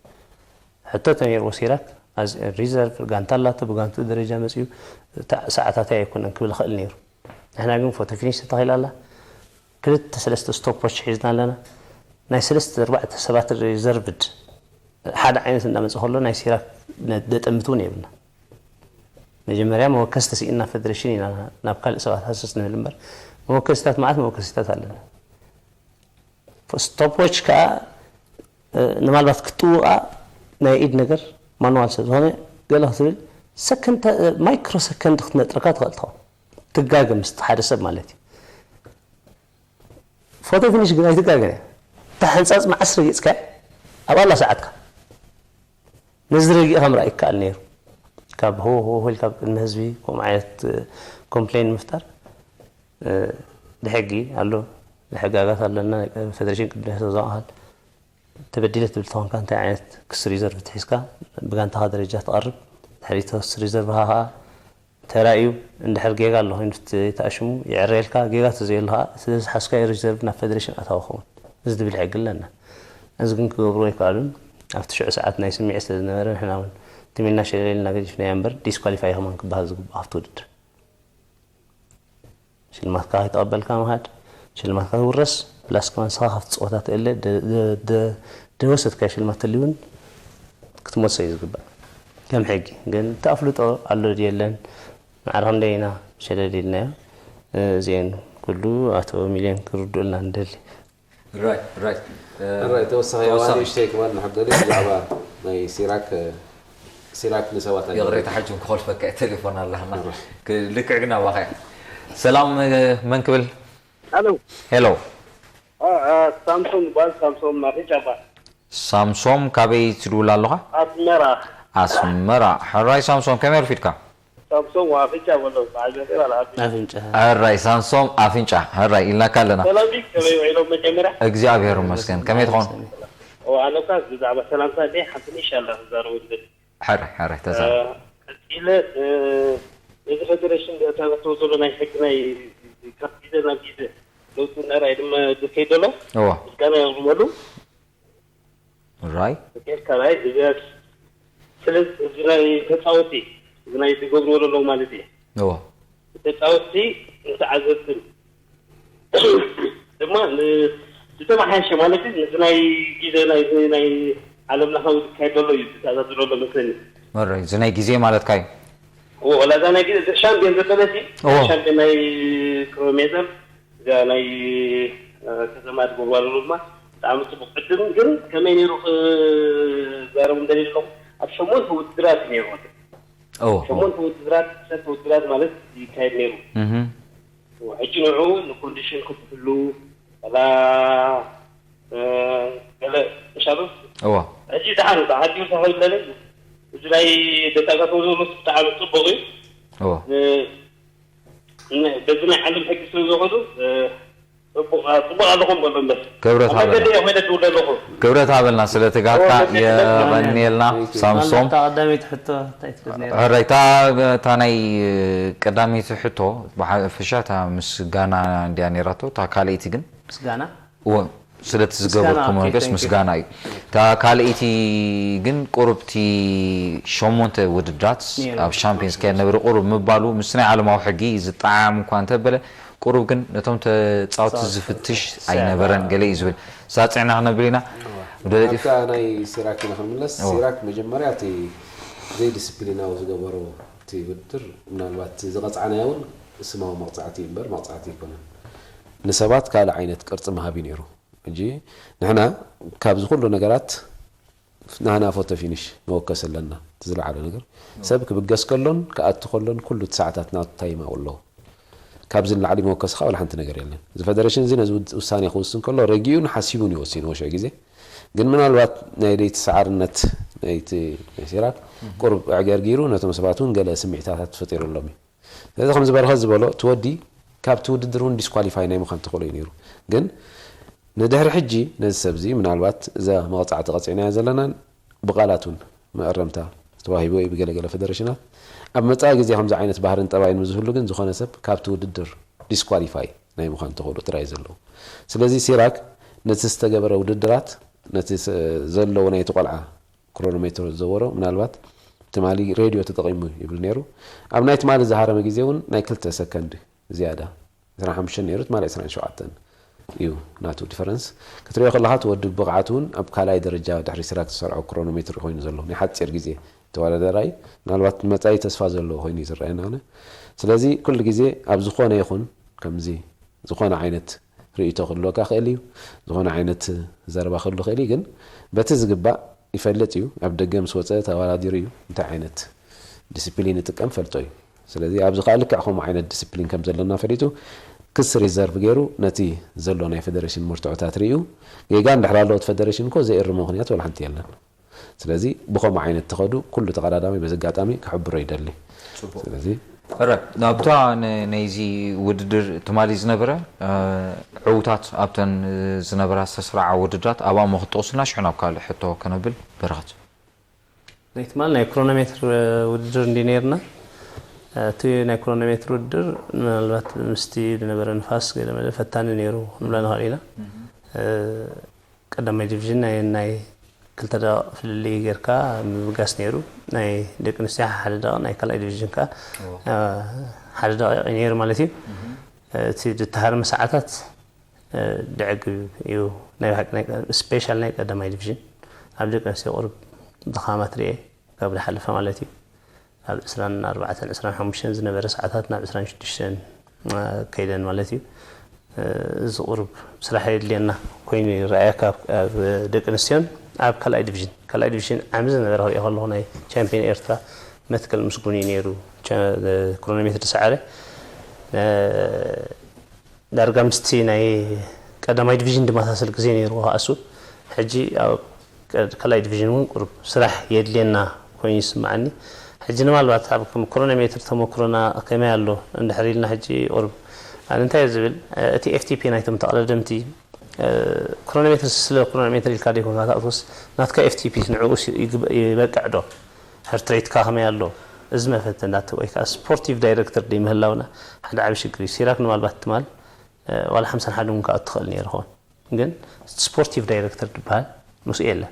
ሕቶ ተነይርዎ ሲራክ ኣዝ ሪዘርቭ ጋንታ ኣላቶ ብጋንትኡ ደረጃ መፅኡ ሰዓታተይ ኣይኮነን ክብል ይኽእል ነይሩ። ንሕና ግን ፎቶ ፊኒሽ ተተኺላ ኣላ። ክልተ ሰለስተ ስቶፖች ሒዝና ኣለና። ናይ ሰለስተ ኣርባዕተ ሰባት ሪዘርቭድ ሓደ ዓይነት እንዳመፀ ከሎ ናይ ሲራክ ደጠምት እውን የብልና። መጀመርያ መወከሲ ተስኢና ፌደሬሽን ኢና ናብ ካልእ ሰባት ሃሰስ ንብል እምበር፣ መወከሲታት፣ መዓት መወከሲታት ኣለና። ስቶፕ ዎች ከዓ ንማልባት ክትጥውቓ ናይ ኢድ ነገር ማንዋል ስለ ዝኾነ፣ ገለ ክትብል ሰከንድ፣ ማይክሮ ሰከንድ ክትነጥረካ ትኽእል ትኸውን። ትጋገ ምስ ሓደ ሰብ ማለት እዩ። ፎቶ ፊኒሽ ግን ኣይትጋገን እያ። እታ ሕንፃፅ መዓስ ረጊፅካ ኣብኣ ኣላ ሰዓትካ። ነዚ ረጊእካ ምርኣይ ይከኣል ነይሩ። ካብ ሆ ሆ ሆ ኢልካ ኣብ ቅድሚ ህዝቢ ከምኡ ዓይነት ኮምፕሌን ምፍጣር፣ ብሕጊ ኣሎ፣ ሕጋጋት ኣለና። ፌደሬሽን ቅድሚ ሕቶ ዘቕሃል ተበዲለ ትብል ተኾንካ እንታይ ዓይነት ክስ ሪዘርቭ ትሒዝካ ብጋንታኻ ደረጃ ትቐርብ? ድሕሪ ክስ ሪዘርቭኻ ከዓ ተራእዩ እንድሕር ጌጋ ኣሎ ኮይኑ ተኣሽሙ ይዕረየልካ። ጌጋ ተዘየሎ ከዓ ስለዚ ሓስካዮ ሪዘርቭ ናብ ፌደሬሽን ኣታዊ ክኸውን እዚ ዝብል ሕጊ ኣለና። እዚ ግን ክገብሩ ኣይከኣሉን። ኣብቲ ሽዑ ሰዓት ናይ ስምዒት ስለ ዝነበረ ንሕና እውን ትም ኢልና ሸለል ኢልና ገዲፍናዮ እምበር ዲስኳሊፋይ ኢኹም ክበሃል ዝግባእ ኣብቲ ውድድር። ሽልማትካ ከይተቐበልካ ምኻድ፣ ሽልማትካ ክውረስ፣ ፕላስ ከማን ንስኻ ካብቲ ፀወታ ትእለ፣ ደ- ደ- ደ- ደወሰትካዮ ሽልማት ተልዩ እውን ክትመልሶ እዩ ዝግባእ ከም ሕጊ። ግን እቲ ኣፍልጦ ኣሎ ድዩ የለን፣ ማዕረ ክንደይ ኢና ሸለል ኢልናዮ። እዚአን ኩሉ ኣቶ ሚልዮን ክርድኡልና ንደሊ። ራይት ራይት ራይ ተወሳኺ ኣዋሪ ሽተይ ክባል ንሕገሊ ብዛዕባ ናይ ሲራክ ሲራክ ንሰባት ይቕሬታ ሓጅም ክኾልፈካ ቴሌፎን ኣለና። ልክዕ ግን ኣባኻ። ሰላም፣ መን ክብል? ሄሎ ሄሎ ሳምሶም ይባል። ሳምሶም ናፊጫ ይባል። ሳምሶም ካበይ ትድውል ኣለኻ? ኣስመራ ኣስመራ። ሕራይ ሳምሶም፣ ከመይ ኣርፊድካ? ሳምሶም ዋፍጫ በሎ። በዓል ቤተይ ባል ዓቢ ኣፍንጫ ሕራይ ሳምሶም ኣፍንጫ፣ ሕራይ ኢልናካ ኣለና። ሰላም ድዩ? ከመይ ውዒሎም መጀመርያ? እግዚኣብሔር ይመስገን። ከመይ ትኾን? ኣነኳ ብዛዕባ ሰላምታ እንደ ሓንቲ ንእሽቶ ኣላ ክዛረቡ ዝደሊ። ሕራይ ሕራይ ተዛረብ። ቀፂለ እዚ ፌደሬሽን ተበተው ዘሎ ናይ ሕጊ ናይ ካብ ግዜ ናብ ግዜ ለውጢ እናርኣየ ድማ ዝከይድ ዘሎ እዋ ምስጋና የቕርበሉ። ራይ ካልኣይ እዚ ስለዚ እዚ ናይ ተፃወቲ እዚ ናይ ዝገብርዎ ዘለዉ ማለት እዩ። እዋ ተፃወቲ ንተዓዘብትን ድማ ዝተመሓየሸ ማለት እዩ። ምስ ናይ ግዜ ናይ ናይ ዓለም ለኻዊ ዝካየድ ዘሎ እዩ ዝተኣዛዝሮ ዘሎ መስለኒ። ራይ እዚ ናይ ግዜ ማለትካ እዩ። ወላ እዛ ናይ ግዜ ሻምፒዮን ዘበለቲ ኦ። ሻምፒዮን ናይ ክሮሜተር እዚኣ ናይ ከተማ ዝገብርዋ ዘሎ ድማ ብጣዕሚ ፅቡቅ ዕድል ግን ከመይ ነይሩ ክዛረቡ እንደሊ ኣለኹ። ኣብ ሸሞንተ ውድድራት እዩ ነይሩ። ኦ ሸሞንተ ውድድራት ሰተ ውድድራት ማለት ይካየድ ነይሩ። እህ ሕጂ ንዑ ንኮንዲሽን ክትህሉ ላ ገለ ሻሉ እዋ ሕጂ ደሓን ተዓዲው ተኸብለለ እዚ ናይ ደቃቃቶ ዘሎ ብጣዕሚ ፅቡቅ እዩ። እዋ በዚ ናይ ዓለም ሕጊ ስለ ዝኸዱ ፅቡቅ ኣለኹም በሎ እምበር ክብረት ኣብ መንገዲ ሃበልና እየ ኮይነ ትውለ ኣለኹ። ክብረት ሃበልና ስለ ትጋካ። የቐንየልና ሳምሶም። እታ ቀዳመይቲ ሕቶ እንታይ ትብል ነይራ? ሕራይ እታ እታ ናይ ቀዳመይቲ ሕቶ ብሓፈሻ እታ ምስጋና እንድያ ነይራቶ። እታ ካልኣይቲ ግን ምስጋና እዎ ስለቲ ዝገበርኩሞ ምስጋና፣ ኦኬ፣ ነገርስ thank you። ምስጋና እዩ። እታ ካልኣይቲ ግን ቁሩብቲ ሸሞንተ ውድድራት ነይሩ። ኣብ ሻምፒየንስ ከየድ ነብሪ ቁሩብ ምባሉ ምስ ናይ ዓለማዊ ሕጊ ዝጠዓም እኳ እንተበለ ቁሩብ ግን ነቶም ተፃወቲ ተፃወቲ ዝፍትሽ ዝፍትሽ ኣይነበረን ሰባ። ገለ እዩ ዝብል ሳፅዕና ክነብል ኢና። ወደለጢፍ ኣብታ ናይ ሲራክ ኢና ክንምለስ። እዎ። ሲራክ መጀመርያ እቲ ዘይዲስፕሊናዊ ዝገበሮ እቲ ውድድር ምናልባት ዝቐፃዕናዮ እውን ስማዊ መቕፃዕቲ እዩ እምበር መቕፃዕቲ ኣይኮነን። ንሰባት ካልእ ዓይነት ቅርፂ ምሃብ እዩ ነይሩ። ሕጂ ንሕና ካብዚ ኩሉ ነገራት ናህና ፎቶ ፊኒሽ መወከሲ ኣለና። እቲ ዝለዓለ ነገር ሰብ ክብገስ ከሎን ክኣቱ ከሎን ኩሉ እቲ ሰዓታት ናቱ ታይም ኣብኡ ኣለዎ። ካብዚ ንላዕሊ መወከሲ ከዓ ወላ ሓንቲ ነገር የለን። እዚ ፌደሬሽን እዚ ነዚ ውድ- ውሳኔ ክውስን ከሎ ረጊኡን ሓሲቡን እዩ ወሲኑ ወሸ ግዜ። ግን ምናልባት ናይ ደይቲ ሰዓርነት ናይቲ ናይ ሲራክ ቁሩብ ዕገርጊሩ ነቶም ሰባት እውን ገለ ስምዒታታት ፈጢሩሎም እዩ። ስለዚ ከምዚ በርኸት ዝበሎ እቲ ወዲ ካብቲ ውድድር እውን ዲስኳሊፋይ ናይ ምዃን ተኽእሎ እዩ ነይሩ። ግን ንድሕሪ ሕጂ ነዚ ሰብ እዚ ምናልባት እዛ መቕፃዕቲ ቀፂዕናዮ ዘለናን ብቓላት እውን መእረምታ ተዋሂቡ ወይ ብገለገለ ፌደሬሽናት ኣብ መፃኢ ግዜ ከምዚ ዓይነት ባህርን ጠባይን ምስ ዝህሉ ግን ዝኾነ ሰብ ካብቲ ውድድር ዲስኳሊፋይ ናይ ምዃን ተኽእሎ ጥራይ እዩ ዘለዎ። ስለዚ ሲራክ ነቲ ዝተገበረ ውድድራት ነቲ ስ- ዘለዎ ናይቲ ቆልዓ ክሮኖሜትር ዝዘወሮ ምናልባት ትማሊ ሬድዮ ተጠቒሙ ይብል ነይሩ። ኣብ ናይ ትማሊ ዝሃረመ ግዜ እውን ናይ ክልተ ሰከንድ ዝያዳ ዕስራን ሓሙሽተን ነይሩ ትማሊ ዕስራን ሸውዓተን እዩ ናቱ ዲፈረንስ ክትሪኦ ከለኻ እቲ ወዲ ብቕዓት እውን ኣብ ካልኣይ ደረጃ ድሕሪ ሲራክ ዝሰርዖ ክሮኖሜትር ኮይኑ ዘሎ ናይ ሓፂር ግዜ ተወዳዳራይ ምናልባት ንመጻኢ ተስፋ ዘለዎ ኮይኑ እዩ ዝረኣየና ኣነ። ስለዚ ኩሉ ግዜ ኣብ ዝኾነ ይኹን ከምዚ ዝኾነ ዓይነት ርእይቶ ክህልወካ ክእል እዩ፣ ዝኾነ ዓይነት ዘረባ ክህሉ ክእል እዩ። ግን በቲ ዝግባእ ይፈልጥ እዩ። ኣብ ደገ ምስ ወፀ ተወዳዲሩ እዩ እንታይ ዓይነት ዲስፕሊን ይጥቀም ፈልጦ እዩ። ስለዚ ኣብዚ ከዓ ልክዕ ከምኡ ዓይነት ዲስፕሊን ከም ዘለና ፈሊጡ ክስ ሪዘርቭ ገይሩ ነቲ ዘሎ ናይ ፌደሬሽን መርትዖታት ርእዩ ጌጋ እንድሕር ኣለዎት ፌደሬሽን እኮ ዘይእርሞ ምክንያት ወላ ሓንቲ የለን። ስለዚ ብኸምኡ ዓይነት ተኸዱ ኩሉ ተቐዳዳሚ በዚ ኣጋጣሚ ክሕብሮ ይደሊ። ፅቡቅ ስለዚ ሕረ ናብታ ናይዚ ውድድር ትማሊ ዝነበረ ዕውታት ኣብተን ዝነበራ ዝተስራዓ ውድድራት ኣብኣ ሞ ክትጠቕሱልና ሽዑ ናብ ካልእ ሕቶ ከነብል በረኸት ናይ ትማል ናይ ክሮኖሜትር ውድድር እንዲ ነርና እቲ ናይ ክሮኖሜትር ውድድር ምናልባት ምስቲ ዝነበረ ንፋስ ገለ መለ ፈታኒ ነይሩ ክንብላ ንኽእል ኢና ቀዳማይ ዲቪዥን ናይ ናይ ክልተ ደቂቕ ፍልልይ ጌርካ ምብጋስ ነይሩ ናይ ደቂ ኣንስትዮ ሓደ ደቂቕ ናይ ካልኣይ ዲቪዥን ከዓ ሓደ ደቂቕ እዩ ነይሩ ማለት እዩ እቲ ዝተሃርመ ሰዓታት ደዕግ እዩ ናይ ብሓቂ ናይ ስፔሻል ናይ ቀዳማይ ዲቪዥን ኣብ ደቂ ኣንስትዮ ቁሩብ ድኻማት ርኤ ካብ ዝሓለፈ ማለት እዩ ኣብ ዕስራን ኣርባዕተን ዕስራን ሓሙሽተን ዝነበረ ሰዓታት ናብ ዕስራን ሽዱሽተን ከይደን ማለት እዩ እዚ ቁሩብ ስራሕ የድልየና ኮይኑ ይረኣየካ ኣብ ደቂ ኣንስትዮን ኣብ ካልኣይ ዲቪዥን ካልኣይ ዲቪዥን ዓሚ ዝነበረ ክሪኦ ከለኹ ናይ ቻምፒዮን ኤርትራ መትከል ምስጉን እዩ ነይሩ ክሮኖሜትር ዝሰዓረ ዳርጋ ምስቲ ናይ ቀዳማይ ዲቪዥን ዝመሳሰል ግዜ ነይርዎ ከኣሱ ሕጂ ኣብ ካልኣይ ዲቪዥን እውን ቁሩብ ስራሕ የድልየና ኮይኑ ይስምዓኒ ሕጂ ንማልባት ኣብ ክሮኖሜትር ተመክሮና ከመይ ኣሎ እንድሕር ኢልና ሕጂ ቁሩብ ኣነ እንታይ ዝብል እቲ ኤፍቲፒ ናይቶም ተቐዳደምቲ ክሮኖሜትር ስለ ክሮኖሜትር ኢልካ ደይኮንካ ትኣትወስ ናትካ ኤፍቲፒ ንዕኡ ይበቅዕ ዶ ሀርትሬትካ ከመይ ኣሎ እዚ መፈተናት ወይ ከዓ ስፖርቲቭ ዳይሬክተር ደይ ምህላውና ሓደ ዓቢ ሽግር እዩ ሲራክ ንማልባት ትማል ዋላ ሓምሳን ሓደን እውን ክኣቱ ትኽእል ነይሩ ኸውን ግን ስፖርቲቭ ዳይሬክተር ዝበሃል ምስኡ የለን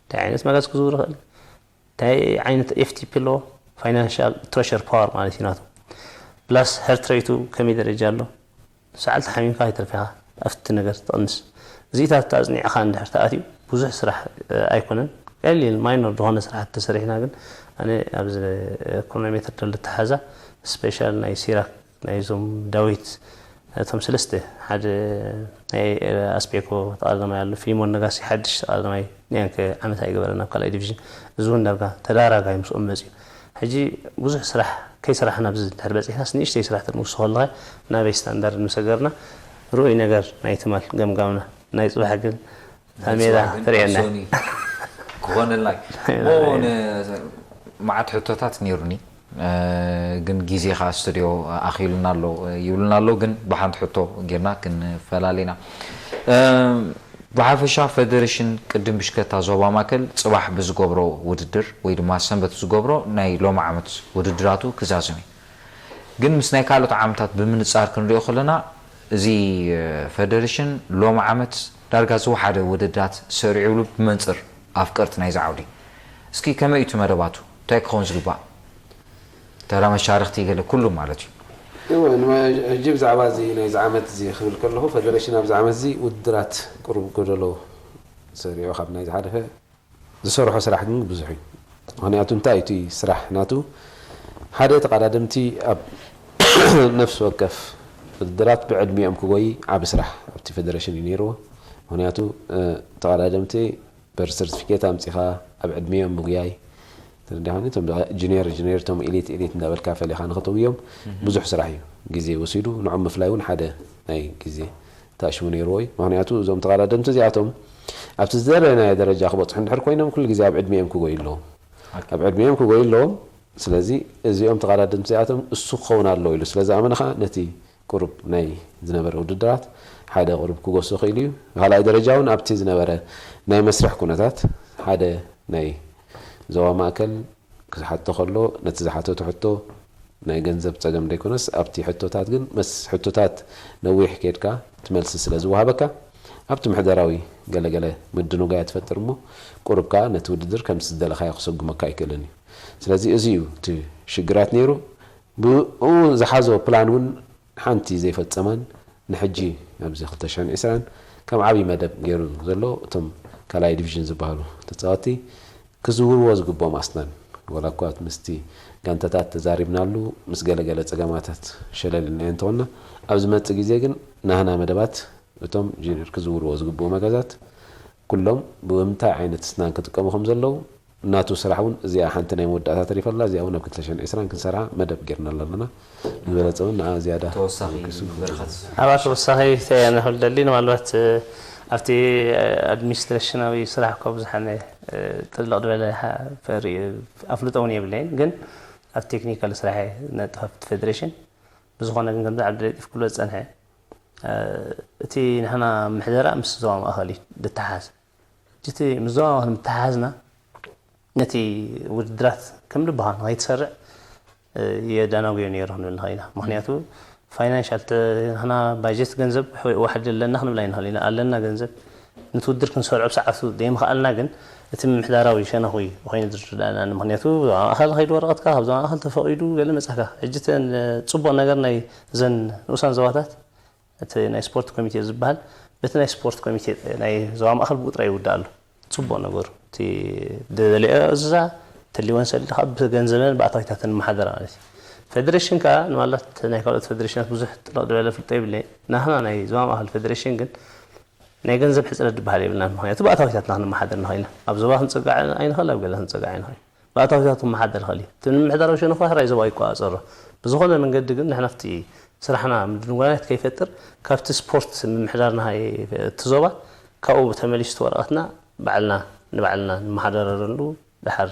እንታይ ዓይነት መጋዝ ክዝውር ይኽእል እንታይ ዓይነት ኤፍቲፒ ኣለዎ ፋይናንሻል ትረሸር ፓወር ማለት እዩ ናቱ ፕላስ ሀርትሬቱ ከመይ ደረጃ ኣሎ ሰዓል ተሓሚምካ ኣይተርፊኻ ኣብቲ ነገር ትቕንስ እዚታት ኣፅኒዕኻ እንድሕር ተኣትዩ ብዙሕ ስራሕ ኣይኮነን ቀሊል ማይኖር ዝኾነ ስራሕ ተሰሪሕና ግን ኣነ ኣብዚ ክሮኖሜትር ደል ተሓዛ ስፔሻል ናይ ሲራክ ናይዞም ዳዊት እቶም ሰለስተ ሓደ ናይ ኣስፔኮ ተቐዳማይ ኣሎ ፊሊሞን ነጋሲ ሓድሽ ተቐዳማይ ንያንከ ዓመት ኣይገበረን ኣብ ካልኣይ ዲቪዥን እዚ እውን ዳርጋ ተዳራጋይ ምስኦም መፅዩ ሕጂ ብዙሕ ስራሕ ከይሰራሕና ብዚ ድሕር በፂሕናስ ንእሽተይ ስራሕ ተንውስኾ ኣለኻ ናበይ ስታንዳርድ ምሰገርና ርኡይ ነገር ናይ ትማል ገምጋምና ናይ ፅባሕ ግን እታ ሜዳ ትርእየና ክኾነልና መዓት ሕቶታት ነይሩኒ ግን ግዜ ከዓ ስቱድዮ ኣኺሉና ኣሎ ይብሉና ኣሎ ግን ብሓንቲ ሕቶ ጌርና ክንፈላለና ብሓፈሻ ፈደሬሽን ቅድም ብሽከታ ዞባ ማእከል ፅባሕ ብዝገብሮ ውድድር ወይ ድማ ሰንበት ዝገብሮ ናይ ሎሚ ዓመት ውድድራቱ ክዛዝም እዩ ግን ምስ ናይ ካልኦት ዓመታት ብምንፃር ክንሪኦ ከለና እዚ ፈደሬሽን ሎሚ ዓመት ዳርጋ ዝወሓደ ውድድራት ሰሪዑ ይብሉ ብመንፅር ኣፍቀርቲ ናይዚ ዓውዲ እስኪ ከመይ እዩ እቲ መደባቱ እንታይ ክኸውን ዝግባእ ተራ መሻርክቲ ገለ ኩሉ ማለት እዩ እወ ሕጂ ብዛዕባ እዚ ናይዚ ዓመት እዚ ክብል ከለኹ ፈደሬሽን ኣብዚ ዓመት እዚ ውድድራት ቁሩብ ጎደሎ ሰሪዑ ካብ ናይ ዝሓለፈ ዝሰርሖ ስራሕ ግን ብዙሕ እዩ ምክንያቱ እንታይ እቲ ስራሕ ናቱ ሓደ ተቐዳደምቲ ኣብ ነፍሲ ወከፍ ውድድራት ብዕድሚኦም ክጎይ ዓቢ ስራሕ ኣብቲ ፌደሬሽን እዩ ነይርዎ ምክንያቱ ተቐዳደምቲ በር ሰርቲፊኬት ኣምፂኻ ኣብ ዕድሚኦም ምጉያይ ተረዲኻኒ እቶም ጁኒየር ጁኒየር እቶም ኢሊት ኢሊት እንዳበልካ ፈሊኻ ንኽተውዮም ብዙሕ ስራሕ እዩ ግዜ ወሲዱ ንዖም ምፍላይ እውን ሓደ ናይ ግዜ ተኣሽሙ ነይርዎ እዩ ምክንያቱ እዞም ተቐዳደምቲ እዚኣቶም ኣብቲ ዝደለናዮ ደረጃ ክበፅሑ እንድሕር ኮይኖም ኩሉ ግዜ ኣብ ዕድሚኦም ክጎዩ ኣለዎም ኣብ ዕድሚኦም ክጎዩ ኣለዎም ስለዚ እዚኦም ተቐዳደምቲ እዚኣቶም እሱ ክኸውን ኣለዎ ኢሉ ስለ ዝኣመነ ከዓ ነቲ ቁሩብ ናይ ዝነበረ ውድድራት ሓደ ቁሩብ ክጎሶ ክኢሉ እዩ። ካልኣይ ደረጃ እውን ኣብቲ ዝነበረ ናይ መስርሕ ኩነታት ሓደ ናይ ዞባ ማእከል ክሓቶ ከሎ ነቲ ዝሓተቶ ሕቶ ናይ ገንዘብ ጸገም ዘይኮነስ ኣብቲ ሕቶታት ግን መስ ሕቶታት ነዊሕ ኬድካ እቲ መልሲ ስለ ዝወሃበካ ኣብቲ ምሕደራዊ ገለገለ ምድንጓያ ትፈጥር እሞ ቁሩብ ከኣ ነቲ ውድድር ከምቲ ዝደለኻዮ ክሰጉመካ ኣይክእልን እዩ። ስለዚ እዚ እዩ እቲ ሽግራት ነይሩ። ብኡ ዝሓዞ ፕላን እውን ሓንቲ ዘይፈጸማን ንሕጂ ኣብዚ ክልተ ሽሕን ዕስራን ከም ዓብዪ መደብ ገይሩ ዘሎ እቶም ካልኣይ ዲቪዥን ዝበሃሉ ተጻወትቲ ክዝውርዎ ዝግብኦም ኣስናን ወላ እኳ ምስቲ ጋንታታት ተዛሪብናሉ፣ ምስ ገለገለ ጸገማታት ሸለል ኢልና እንተኾንና፣ ኣብ ዝመጽእ ግዜ ግን ናህና መደባት እቶም ጅ- ክዝውርዎ ዝግብኡ መገዛት ኩሎም ብምንታይ ዓይነት ስናን ክጥቀሙ ከም ዘለዉ ናቱ ስራሕ እውን እዚኣ ሓንቲ ናይ መወዳእታ ተሪፋ ኣላ። እዚኣ እውን ኣብ ክልተ ሽሕን ዕስራን ክንሰርዓ መደብ ጌርናላ ኣለና። ዝበለጸ እውን ንዓ ዝያዳ ተወሳኺ ተበግሱ። በረኸት ኣብኣ ተወሳኺ እንታይ እየ ንኽብል ደሊ ንማልባት ኣብቲ ኣድሚኒስትሬሽናዊ ስራሕ እኳ ብዙሓነ ጥልቕ ዝበለ ኣፍልጦ እውን የብለይን፣ ግን ኣብ ቴክኒካል ስራሕ ነጥፍ ኣብቲ ፌዴሬሽን ብዝኾነ ግን ከምዚ ዓብዲ ለጢፍ ክብሎ ዝፀንሐ እቲ ንሕና ምሕደራ ምስ ዞባ ማእኸል እዩ ዝተሓዝ። እቲ ምስ ዞባ ማእኸል ምተሓዝና ነቲ ውድድራት ከም ልብኻ ንኸይትሰርዕ የዳናጉዮ ነይሩ ክንብል ንኽእል ኢና። ምክንያቱ ፋይናንሻል ንሕና ባጀት ገንዘብ ዋሕድ ኣለና ክንብል ኣይንኽእል ኢና። ኣለና ገንዘብ ነቲ ውድድር ክንሰርዖ ብሰዓቱ ዘይምኽኣልና ግን እቲ ምምሕዳራዊ ሸነኹ እዩ ኮይኑ ዝርዳእና። ምክንያቱ ዞባ ማእኸል ከይዱ ወረቐትካ ካብ ዞባ ማእኸል ተፈቒዱ ገለ መጻካ። ሕጂ እተን ፅቡቕ ነገር ናይ እዘን ንኡሳን ዞባታት እቲ ናይ ስፖርት ኮሚቴ ዝበሃል በቲ ናይ ስፖርት ኮሚቴ ናይ ዞባ ማእኸል ብቁጥራ ይውዳእ ኣሎ። ፅቡቕ ነገሩ እቲ ደለዮ እዝዛ ተሊወን ሰሊኻ ብገንዘበን ብኣታዊታተን መሓደራ ማለት እዩ። ፌዴሬሽን ከዓ ንማላት ናይ ካልኦት ፌዴሬሽናት ብዙሕ ጥልቕ ዝበለ ፍልጦ የብለይ። ናህና ናይ ዞባ ማእኸል ፌዴሬሽን ግን ናይ ገንዘብ ሕፅረት ዝበሃል የብልና። ምክንያቱ ብኣታዊታትና ክንመሓደር ንኽእል ኢና። ኣብ ዞባ ክንፀጋዕ ኣይንኽእል፣ ኣብ ገለ ክንፀጋዕ ኣይንኽእል። ብኣታዊታት ክመሓደር ይኽእል እዩ። እቲ ምምሕዳራዊ ሸነኽ ዋሕራይ ዞባ ይቆፃፀሮ። ብዝኾነ መንገዲ ግን ንሕና ኣብቲ ስራሕና ምድንጓያት ከይፈጥር ካብቲ ስፖርት ምምሕዳር ናሃይ እቲ ዞባ ካብኡ ተመሊስቲ ወረቐትና ባዕልና ንባዕልና ንመሓደረሉ ድሓር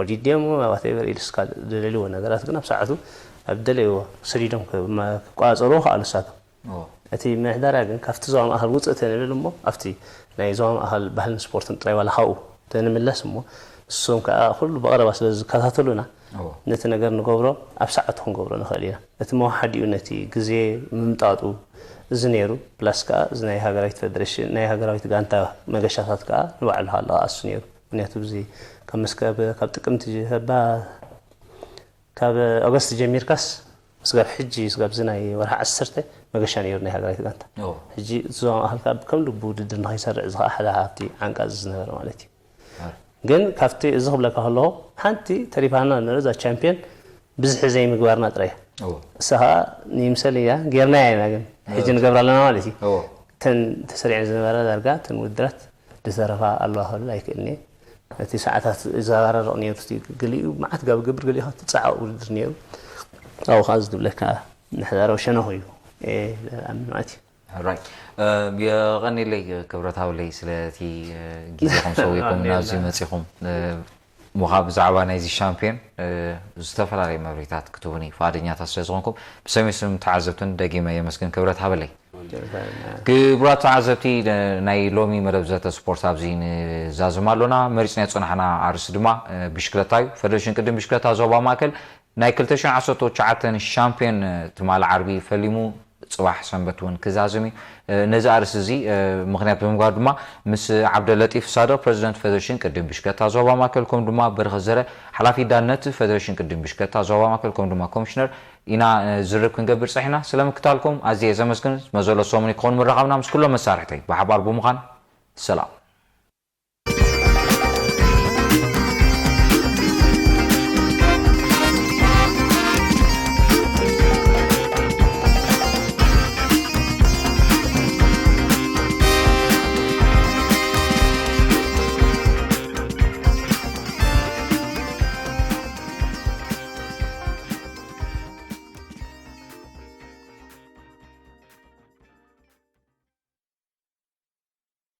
ኦዲት ድዮም ዋቴቨር ኢልስካ ዝደልይዎ ነገራት ግን ኣብ ሰዓቱ ኣብ ደለይዎ ሰዲዶም ክቆፃፀርዎ ከኣሉ እሳቶም እቲ ምሕደራ ግን ካብቲ ዞባ ማእኸል ውፅእ ተንብል እሞ ኣብቲ ናይ ዞባ ማእኸል ባህልን ስፖርትን ጥራይ ዋላ ካብኡ ተንምለስ እሞ እሶም ከዓ ኩሉ ብቐረባ ስለ ዝከታተሉና ነቲ ነገር ንገብሮ ኣብ ሰዓቱ ክንገብሮ ንኽእል ኢና። እቲ መወሓዲኡ ነቲ ግዜ ምምጣጡ እዚ ነይሩ ፕላስ ከዓ እዚ ናይ ሃገራዊት ፌደሬሽን ናይ ሃገራዊት ጋንታ መገሻታት ከዓ ንባዕሉ ሃለዋ ኣሱ ነይሩ። ምክንያቱ እዚ ካብ መስከብ ካብ ጥቅምቲ ጀባ ካብ ኦገስት ጀሚርካስ ስጋብ ሕጂ ስጋብ እዚ ናይ ወርሒ ዓሰርተ መገሻ ነይሩ ናይ ሃገራዊት ጋንታ። ሕጂ እቲ ዞባ ማእኸል ካብ ከም ልቡ ውድድር ንኸይሰርዕ እዚ ከዓ ሓደ ካብቲ ዓንቃ እዚ ዝነበረ ማለት እዩ። ግን ካብቲ እዚ ክብለካ ከለኹ ሓንቲ ተሪፋና ንርኢ እዛ ቻምፒዮን ብዝሒ ዘይምግባርና ጥራይ እያ። እሳ ከዓ ንይምሰል እያ ጌርናያ ኢና ግን ሕጂ ንገብራ ኣለና ማለት እዩ። እተን ተሰሪዐን ዝነበራ ዳርጋ እተን ውድድራት ዝተረፋ ኣለዋ ክብል ኣይክእልን እየ። እቲ ሰዓታት ይዘባረርቕ ነይሩ እቲ ገሊኡ መዓት ጋብ ገብር ገሊኡ እቲ ፃዕቕ ውድድር ነይሩ። ኣብኡ ከዓ ዝብለካ ምሕዳራዊ ሸነኹ እዩ እየ ዝኣምን ማለት እዩ። ራይት የቐኒለይ ክብረት ሃብለይ ስለቲ ግዜኹም ሰዊእኩም ናብዚ መፂኹም ምዃ ብዛዕባ ናይዚ ሻምፒዮን ዝተፈላለዩ መብሪታት ክትቡኒ ፍቓደኛታት ስለ ዝኾንኩም ብሰሜ ስም ተዓዘብትን ደጊመ የመስግን ክብረት ሃበለይ። ክቡራት ተዓዘብቲ ናይ ሎሚ መደብ ዘተ ስፖርት ኣብዚ ንዛዝም ኣሎና። መሪፅና ዝፀናሕና ኣርእስቲ ድማ ብሽክለታ እዩ። ፌደሬሽን ቅድም ብሽክለታ ዞባ ማእከል ናይ ክልተ ሽሕን ዓሰርተ ትሽዓተን ሻምፒዮን ትማሊ ዓርቢ ፈሊሙ ፅባሕ ሰንበት እውን ክዛዝም እዩ። ነዚ ኣርእስቲ እዚ ምክንያት ብምግባር ድማ ምስ ዓብደለጢፍ ሳድቕ ፕረዚደንት ፌደሬሽን ቅድም ብሽክለታ ዞባ ማእከል ከምኡ ድማ በረኸት ዘረ ሓላፊ ዳነት ፌደሬሽን ቅድም ብሽክለታ ዞባ ማእከል ከምኡ ድማ ኮሚሽነር ኢና ዝርርብ ክንገብር ፀሒና። ስለ ምክታልኩም ኣዝየ ዘመስግን። መዘሎ ሰሙን ክኸውን ምረኻብና ምስ ኩሎም መሳርሕተይ ብሓባር ብምዃን ሰላም።